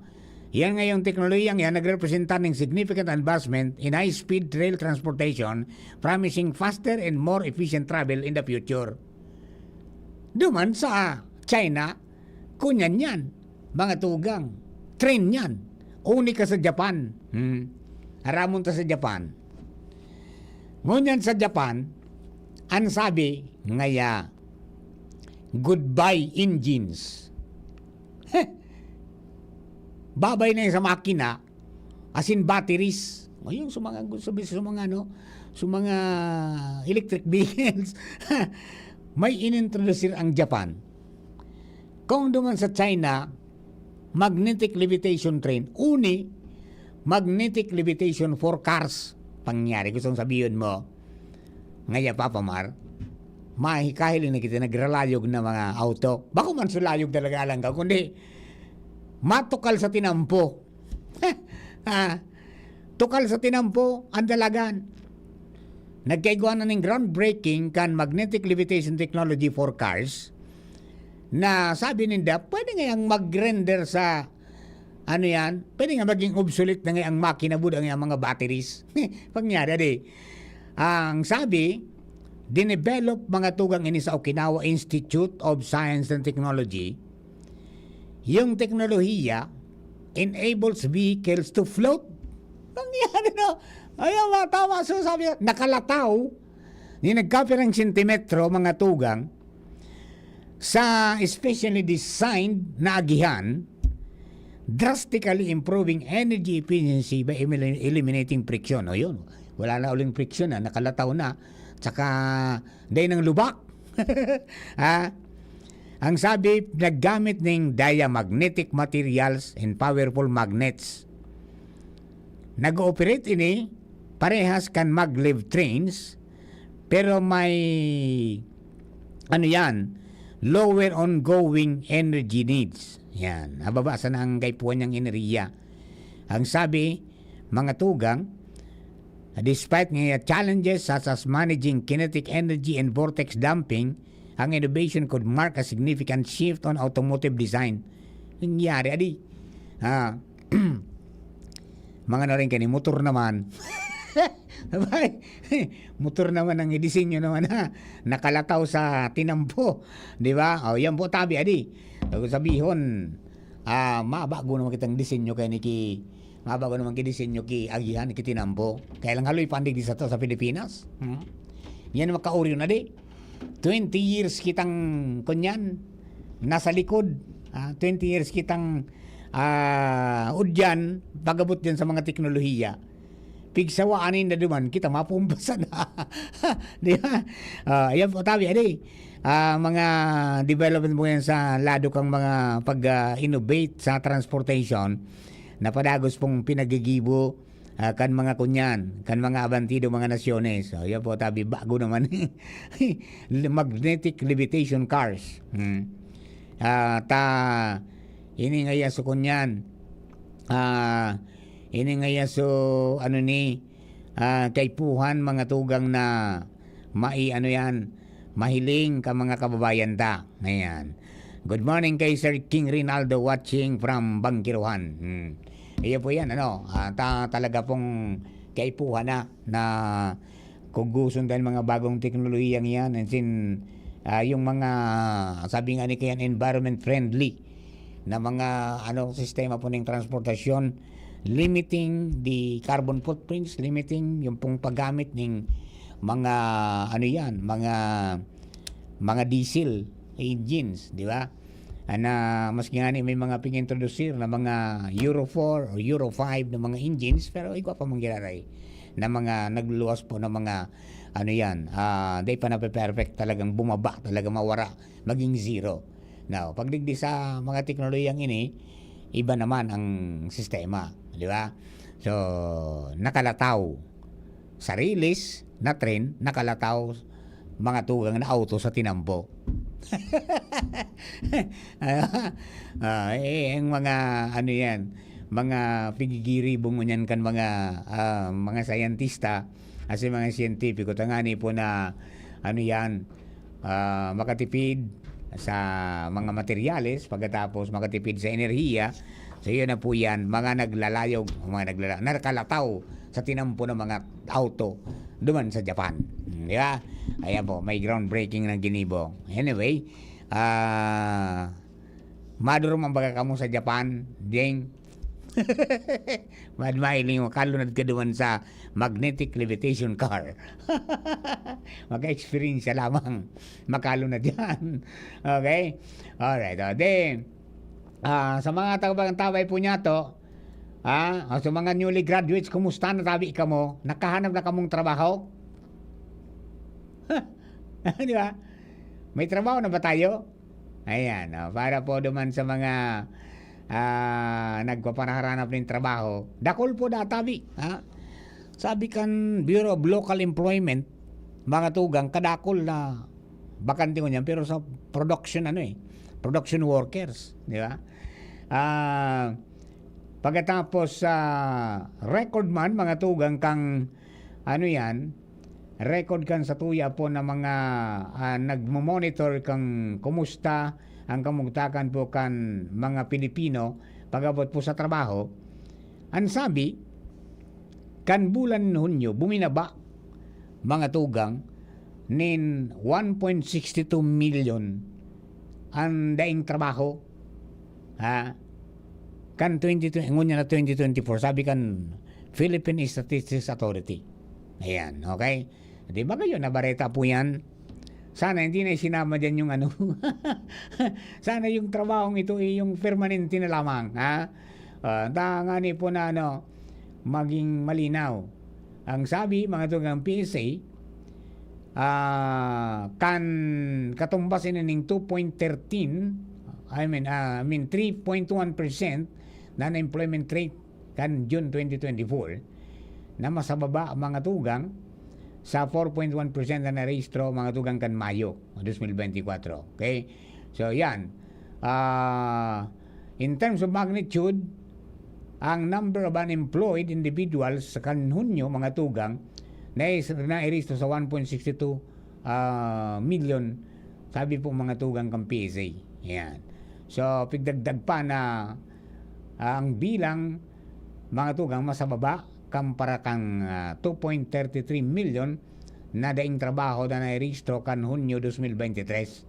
Yan ngayong teknolohiyang yan nagrepresenta ng significant advancement in high-speed rail transportation, promising faster and more efficient travel in the future. Duman sa China, kunyan yan, mga tugang. Train yan. Uni ka sa Japan. Hmm. Aramon ta sa Japan. Ngunyan sa Japan, ang sabi, ngaya, "Goodbye engines." Babay na yan sa makina, as in batteries. O, yung sa mga, sa, sa mga, ano, sa mga electric vehicles. May inintrodusir ang Japan Kung duman sa China, magnetic levitation train, uni, magnetic levitation for cars. Pangyari, gustong sabihin mo, ngaya, Papa Mar, mahikahiling na kita nagralayog na mga auto. Bako man sa layog talaga alang ka, kundi matukal sa tinampo. Ah, tukal sa tinampo, ang dalagan. Nagkaigwa na ning groundbreaking kan magnetic levitation technology for cars na sabi ninda, pwede ngayang mag-render sa, ano yan, pwede nga maging obsolete na ngayang makina, buda ngayang mga batteries. Pangyari, di. Ang sabi, dinevelop mga tugang ini sa Okinawa Institute of Science and Technology. Yung teknolohiya enables vehicles to float. Pangyari, no? Ayan, mga tama. So, sabi, nakalataw, ni nagkapirang sentimetro, mga tugang, sa specially designed na agihan, drastically improving energy efficiency by emili-, eliminating friction. O yun, wala na uling friction na, nakalataw na, tsaka dahil ng lubak. Ha? Ang sabi, naggamit ng diamagnetic materials and powerful magnets. Nag-ooperate ini parehas kan maglev trains, pero may, ano yan, lower ongoing energy needs. Yan, mababa sana ang kaipuhan niyang enerhiya. Ang sabi, mga tugang, despite nga challenges such as managing kinetic energy and vortex damping, ang innovation could mark a significant shift on automotive design. Nangyari, adi. Ah, mga na rin kani, motor naman. Sabay, motor naman ang disenyo naman, ha? Nakalataw sa tinampo, di ba? O, yan po, tabi, adi. Bago sabihon, ah, mabago naman kitang disenyo kay niki, mabago naman ki disenyo ki agihan, ki tinampo. Kaya lang haloy pandig di sa to sa Pilipinas. Hmm? Yan ang makauryo na di. Twenty years kitang, kunyan, nasa likod. Ah, twenty years kitang, ah, udyan, pagabot yan sa mga teknolohiya. Pigsawaan na duman, kita mapumbasan na. Di ba? Ah, yan po, tabi, adi. Ah, mga development mo yan sa lado kang mga pag, ah, innovate sa transportation na padagos pong pinagigibo, ah, kan mga kunyan, kan mga abantido, mga nasyones. So, yan po, tabi, bago naman. Magnetic levitation cars. Hmm. Ah, ta, ini nga iya so kunyan. Ah, ini nga iya so, ano ni, ah, kaipuhan, mga tugang na mai, ano yan, mahiling ka mga kababayan ta. Ayan. Good morning kay Sir King Rinaldo watching from Bangkiruhan. Hmm. Iyo po yan, ano, ah, ta-, talaga pong kaipuhan na, na kuguson dahil mga bagong teknolohiyang yan. And sin, ah, yung mga, sabi nga ni Kian, environment friendly na mga, ano, sistema po ng transportasyon, limiting the carbon footprints, limiting yung pong paggamit ng mga, ano yan, mga, mga diesel engines, di ba? Ah, na maski nga ni may mga pag-introducir na mga Euro four o Euro five na mga engines, pero igwa pa man giraray na mga nagluluwas po ng mga, ano yan, ah, di pa nape-perfect, talagang bumaba, talaga mawara, maging zero. Now, pag digdi sa mga teknolohiyang ini, iba naman ang sistema, di ba? So, nakalataw. Sarilis na tren, nakalataw, mga tugang na auto sa tinampo. Ah, eh, ang mga, ano yan, mga pigigiribong ngunyan kan mga, ah, mga sayantista, kasi mga siyentipiko, tangani po na, ano yan, ah, makatipid sa mga materyales, pagkatapos makatipid sa enerhiya. So, yun na po yan, mga naglalayog, mga naglala-, nakalataw sa tinampo ng mga auto duman sa Japan. Hmm, di ba? Ayan po, may groundbreaking na ginibo. Anyway, ah, madurog man baga kamo sa Japan, ding. Mad-, mahiling mo, kalunad ka duman sa magnetic levitation car. Maka-experience lamang. Makalunad yan. Okay? Alright. O, di, ah, sa mga tabang-tabay po niya to, ah, o sa mga newly graduates, kumusta na tabi kamo? Nakahanap na kamong trabaho? Di ba? May trabaho na ba tayo? Ayan, oh, para po duman sa mga, ah, nagpaparaharanap nin trabaho, dakul po databi, ha? Sabi kan Bureau of Local Employment, mga tugang, kadakul na bakante ngunyan, pero sa production, ano eh, production workers, di ba? Ah, pagkatapos sa record man, mga tugang, kang, ano yan, record kan satuya po na mga, ah, nagmo-monitor kang kumusta ang kamugtakan po kan mga Pilipino pag-abot po sa trabaho. An sabi, kan bulan Hunyo, buminaba, mga tugang, nin one point six two million an daing trabaho, ha? Kan twenty twenty, ngunyan na twenty twenty-four, sabi kan Philippine Statistics Authority. Ayan, okay? Di ba kayo, nabareta po yan? Sana hindi na isinama dyan yung ano. Sana yung trabahong ito ay yung permanente na lamang, ha? Ah, tangani po na ano, maging malinaw. Ang sabi, mga tugang P S A, ah, kan katumbas ini ning two point thirteen, I mean, ah, I mean, three point one percent na unemployment rate kan June twenty twenty-four, na mas mababa, mga tugang, sa four point one percent na narehistro, mga tugang, kan Mayo dos mil benti kwatro. Okay? So, yan. Ah, in terms of magnitude, ang number of unemployed individuals sa kan Hunyo, mga tugang, na is-, nairehistro sa one point six two, ah, million, sabi po, mga tugang, kan P S A. Yan. So, pigdagdag pa na, ah, ang bilang, mga tugang, mas mababa kumpara kan, ah, two point thirty three million na daing trabaho na nairehistro kan Hunyo dos mil benti tres.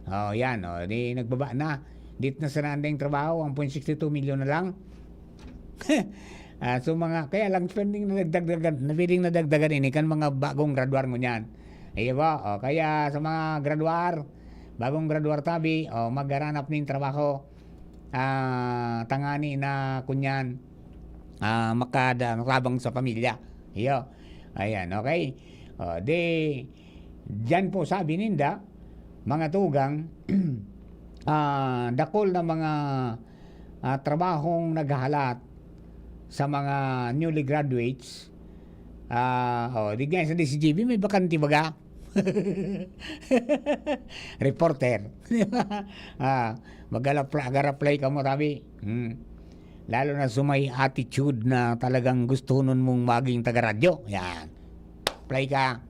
Oh, yan, oh, di nagbaba na. Dit na sana an daing trabaho, one point six two million na lang. Ah, so, mga, kaya lang, pwedeng nadagdagan, pwedeng nadagdagan ini kan mga bagong graduar ngunyan. Iyo ba? Oh, kaya sa mga graduar, bagong graduar tabi, oh, magharanap nin trabaho, ah, tangani na kunyan, ah, makada-, matabang sa pamilya. Iyo. Ayan, okay? Oh, di, diyan po, sabi ninda, mga tugang, ah, dakul na mga, ah, trabahong naghahalat sa mga newly graduates. Ah, oh, di nga sa D C G B, may bakante baga. Reporter. Ah, mag-apply, mag-apply ka mo, tabi. Hmm. Lalo na sa may attitude na talagang gusto nun mong maging taga-radyo. Yan. Apply ka.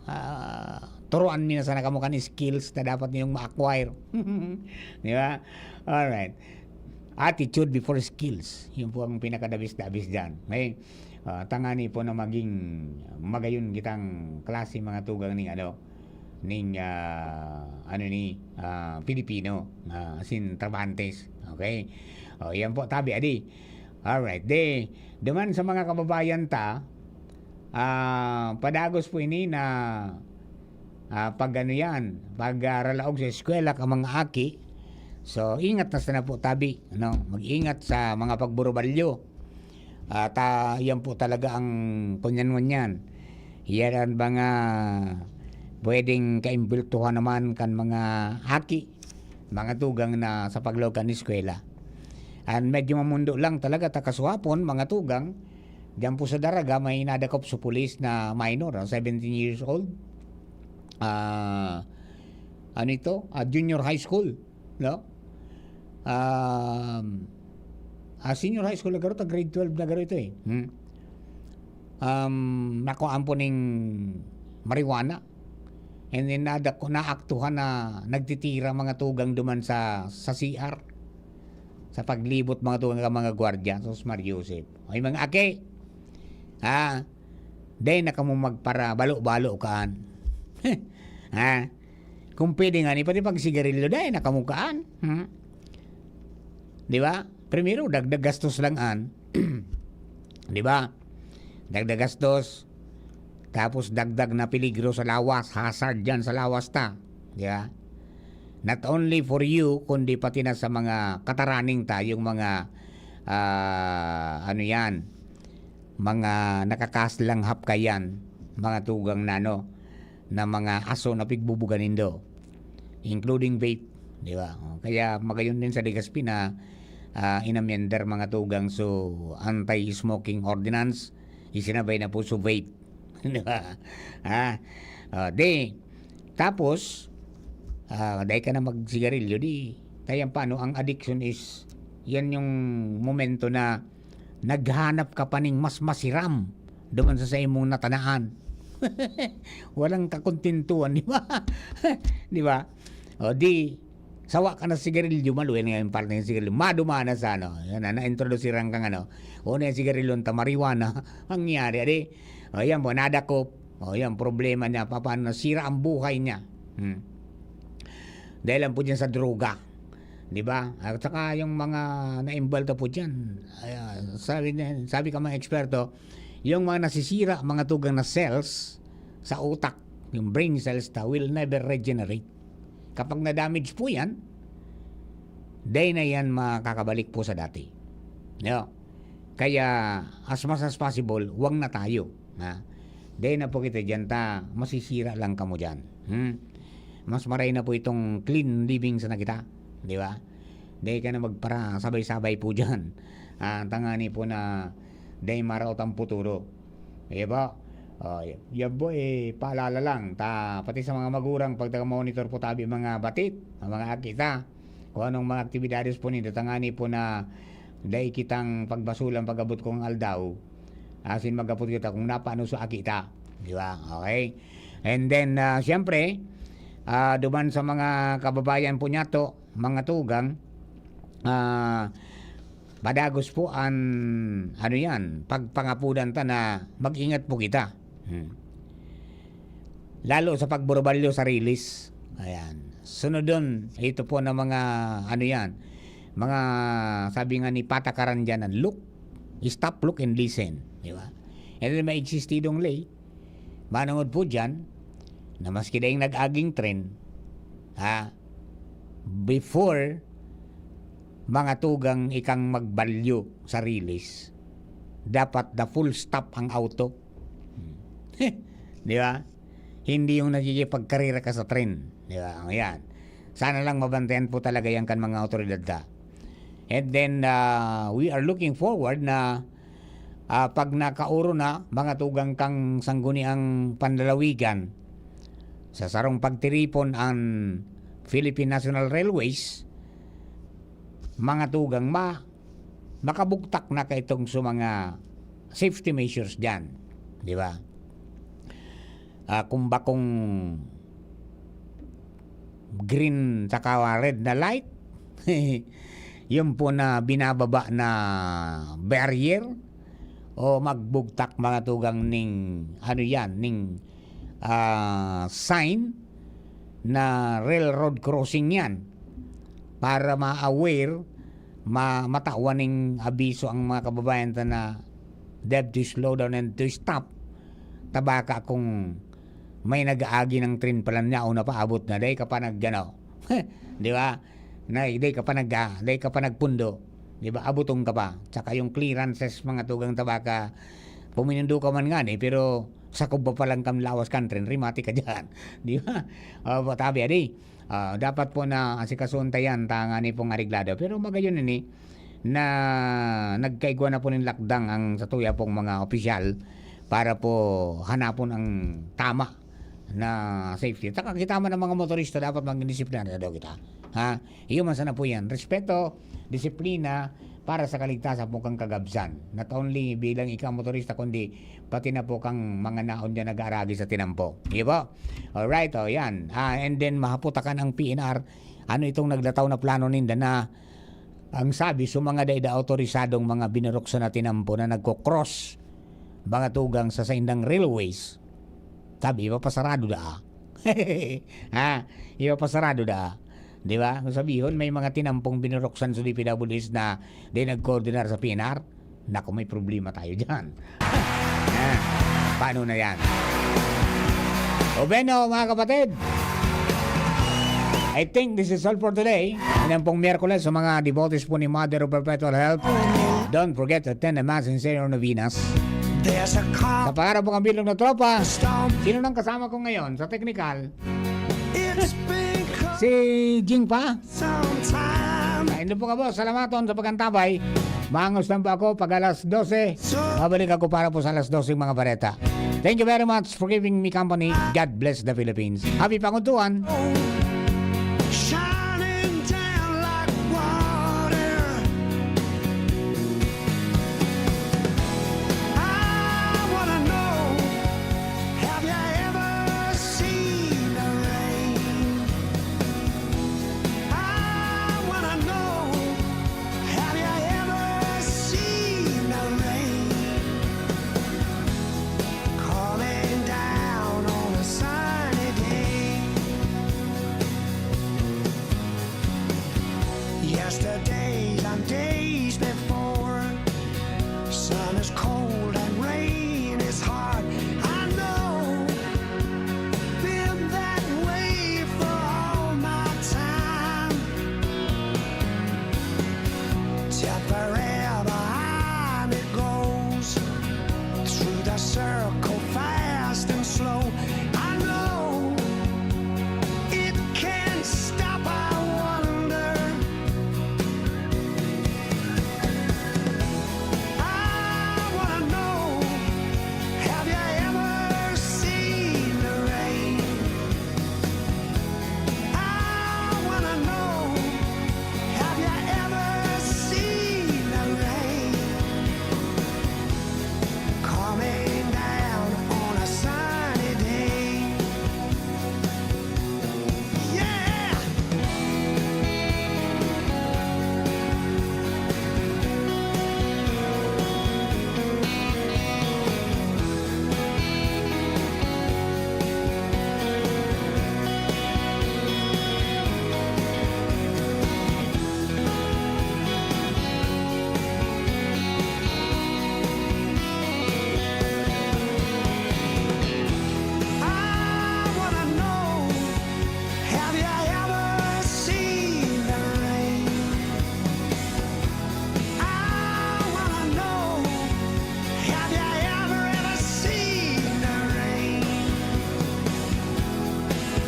Ah, turuan mi na sana kamo kan skills na dapat ninyong ma-acquire. Di ba? Alright. Attitude before skills. Yun po ang pinakadabis-dabis dyan. Okay? Ah, tangani po na maging magayon kitang klase, mga tugang, ning ano, ning, ah, ano ni, ah, Pilipino, ah, as in, trabahantes. Okay? O, yan po, tabi, adi. Alright. De, duman sa mga kababayan ta, ah, padagos po ini na, ah, pag ano yan, pag, ah, ralaog sa eskwela ka mga aki. So, ingat na sana po, tabi, ano? Mag-ingat sa mga pagburubalyo. At, ah, yan po talaga ang kunyan-ngunyan. Yan ang mga pwedeng kaimbultuhan naman kan mga aki, mga tugang na sa paglaog kan eskwela. And medyo mamundo lang talaga, ta kasuhapon, mga tugang, diyan po sa Daraga, may nadakop sa pulis na minor, ah, seventeen years old. Ah, ano ito? Ah, junior high school, no? Um, ah, senior high school na garo, ta grade twelve na garo ito eh. Hmm. Um, nakuhaan po ning marijuana. And then, nadak-, naaktuhan na nagtitira, mga tugang, duman sa, sa C R. Sa paglibot, mga tugang, ka mga gwardya. Sus, Mar Joseph. Ay, mga aki. Ha? Dai na kamo magpara-balo-balo kaan. Ha? Kung pwede nga ni, pati pag sigarilyo, dai na kamo kaan. Hmm? Di ba? Primero, dagdag gastos lang an. Di ba? Dagdag gastos. Tapos dagdag na peligro sa lawas, hazard dyan sa lawas ta. Di ba? Not only for you, kundi pati na sa mga kataraning ta, yung mga, ah, ano yan, mga nakakaslanghap kayan, mga tugang na, ano, na mga aso na pigbubugan nindo, including vape. Di ba? O, kaya magayon din sa Legazpi na, ah, inamyendar, mga tugang, so anti-smoking ordinance, isinabay na po so vape. Di ba? Ah, o, di, tapos, ah, dai ka na magsigarilyo, di, tayan pa, no? Ang addiction is, yan yung momento na naghanap ka pa ning mas masiram duman sa saimong natanaan. Walang kakontentuhan, di ba? Di ba? O di, sawa ka na sigarilyo, maluya na yung parte ng sigarilyo. Maduma na sa ano, yan na, na-introduce sirang kang ano, o na yung sigarilyo, ta marijuana, ang nangyari, adi, o yan po, nadakop, o yan, problema niya, paano nasira ang buhay niya. Hmm. Dahil lang po dyan sa droga. Di ba? At saka yung mga na-involve po dyan, ayan, sabi, niya- sabi ka mga eksperto, yung mga nasisira, mga tugang na cells sa utak, yung brain cells ta, will never regenerate. Kapag na-damage po yan, day na yan makakabalik po sa dati. No? Kaya, as much as possible, wag na tayo. Ha? Day na po kita dyan, ta, masisira lang kamo dyan. Hmm? Mas maray na po itong clean living sana kita. Di ba? Day ka na magpara sabay-sabay po dyan. Ah, tangani po na day maraot ang puturo. Di ba? O, y- yan po, eh, paalala lang. Ta, pati sa mga magurang, pagtaga-monitor po tabi mga batit, ang mga akita. Kung anong mga aktibidades po ninyo, tangani po na day kitang pagbasulan pag-abot kong aldaw. Asin magapot kita kung napano sa akita. Di ba? Okay? And then, ah, siyempre, ah, duman sa mga kababayan po niya to, mga tugang, ah, padagos po an, ano yan, pagpangapudan ta na mag-ingat po kita. Hmm. Lalo sa pagburubalyo sa rilis. Ayan. Sunod dun, ito po na mga, ano yan, mga, sabi nga ni patakaran dyan, ang look, stop, look, and listen. Di ba? Ito na may existidong lay. Manungod po dyan, na maski daing nag-aging trend, ha, before mga tugang ikang magbalyo sa rilis, dapat the full stop ang auto. Di ba? Hindi yung nagkikipagkarera ka sa tren. Di ba? Ayan. Sana lang mabantayan po talaga yan kan mga otoridad ta. And then, ah, we are looking forward na, ah, pag nakaoro na, mga tugang kang sangguniang panlalawigan, sa sarong pagtiripon ang Philippine National Railways, mga tugang ma-, makabugtak na kaitong sa mga safety measures dyan. Di ba? Ah, kung bakong green saka red na light, yun po na binababa na barrier, o magbugtak mga tugang ning, ano yan, ning, ah, sign na railroad crossing yan para ma-aware, ma-, matawan ning abiso ang mga kababayan ta na they have to slow down and to stop. Tabaka kung may nag-aagi ng train pala niya o napaabot na, dai ka pa nag-, ano, di ba? Na, dai ka pa nag-, ah, dai ka pa nagpundo, di ba? Abutong ka pa. Tsaka yung clearances, mga tugang tabaka, puminundo ka man ngani, pero sakob pa palang kan lawas kan train, rimati ka dyan. Di ba? O, tabi, adi. Ah, dapat po na asikasuon ta yan, tangani pong areglado. Pero magayon ini, na nagkaigwa na po nin lakdang ang satuya pong mga opisyal para po hanapon ang tama na safety. Taka kita man ang mga motorista, dapat maging disiplinado kita. Ha? Iyo man sana po yan. Respeto, disiplina, para sa kaligtasan po kang kagabsan. Not only bilang ikaw motorista, kundi pati na po kang mga naon dyan nag-aaragi sa tinampo. Di ba? Alright, o yan. Ah, and then, mahaputakan ang P N R. Ano itong naglataw na plano ninda na ang sabi sa mga daida autorisadong mga binuroksan na tinampo na nagko-cross mga tugang sa saindang railways? Sabi, ipapasarado da. Ha? Ipapasarado da. Di ba? Kung sabihon, may mga tinampong binuroksan sa D P W S na di nag-coordinar sa P N R. Naku, may problema tayo dyan. Ah, paano na yan? O bueno, mga kapatid, I think this is all for today. Yan pong Miyerkules sa mga devotees po ni Mother of Perpetual Help. Don't forget to attend the Mass and say your novenas. There's a car Sa pangarap po ng bilog na tropa, storm. Sino nang kasama ko ngayon sa teknikal? It's because Si Jing pa? Sometime. Ay, hindi po ka, boss. Salamaton sa pagkantabay. Mangos lang po ako pag alas dose. So Mabalik ako para po sa alas dose mga bareta. Thank you very much for giving me company. God bless the Philippines. Happy Panguntuan! Shining down like water. I wanna know, have you ever seen the rain? I wanna know, have you ever seen the rain coming down on a sunny day? Yesterdays and days before, sun is cold and rain is hard. I know, been that way for all my time. Till forever on it goes, through the circle fast and slow. I know it can't stop, I wonder. I wanna know, have you ever seen the rain? I wanna know, have you ever seen the rain coming down on a sunny day? Yeah! I wanna know, have you ever seen the rain? I wanna know, have you ever, ever seen the rain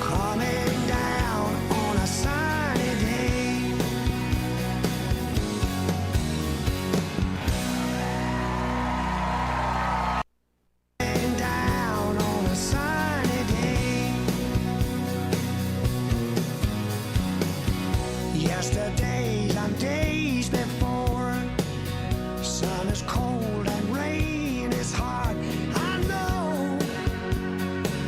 coming down on a sunny day? Down on a sunny day. Yesterdays and days before, sun is cold and rain is hard. I know,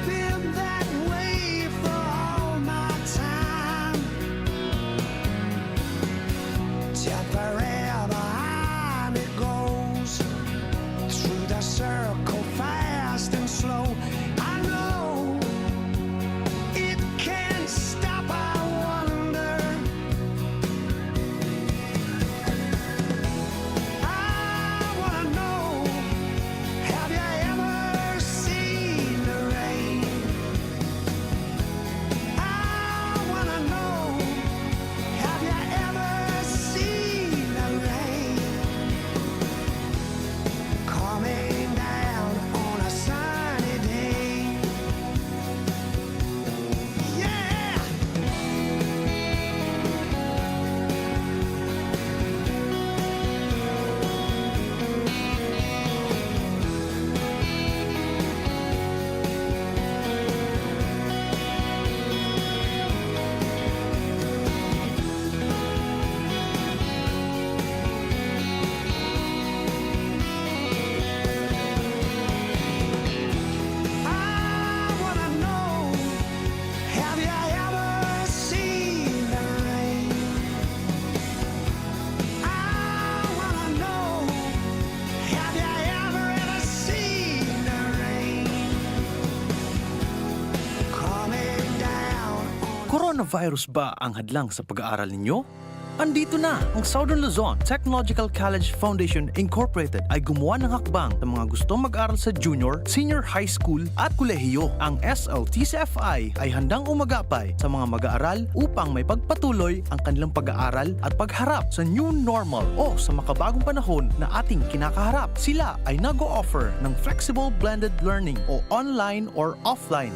been that way for all my time. Till forever on it goes, through the circle fast and slow. I know it can't stop, I wonder. I wanna know, have you ever seen the rain? I wanna know, have you ever seen the rain coming down on a sunny day? Yeah! I wanna know, have you ever seen the rain? I wanna know, have you ever, ever seen the rain coming down on Coronavirus ba ang hadlang sa pag-aaral ninyo? Andito na! Ang Southern Luzon Technological College Foundation Incorporated ay gumawa ng hakbang sa mga gustong mag-aral sa junior, senior high school at kolehiyo. Ang S L T C F I ay handang umagapay sa mga mag-aaral upang may pagpatuloy ang kanilang pag-aaral at pagharap sa new normal o sa makabagong panahon na ating kinakaharap. Sila ay nag-o-offer ng flexible blended learning o online or offline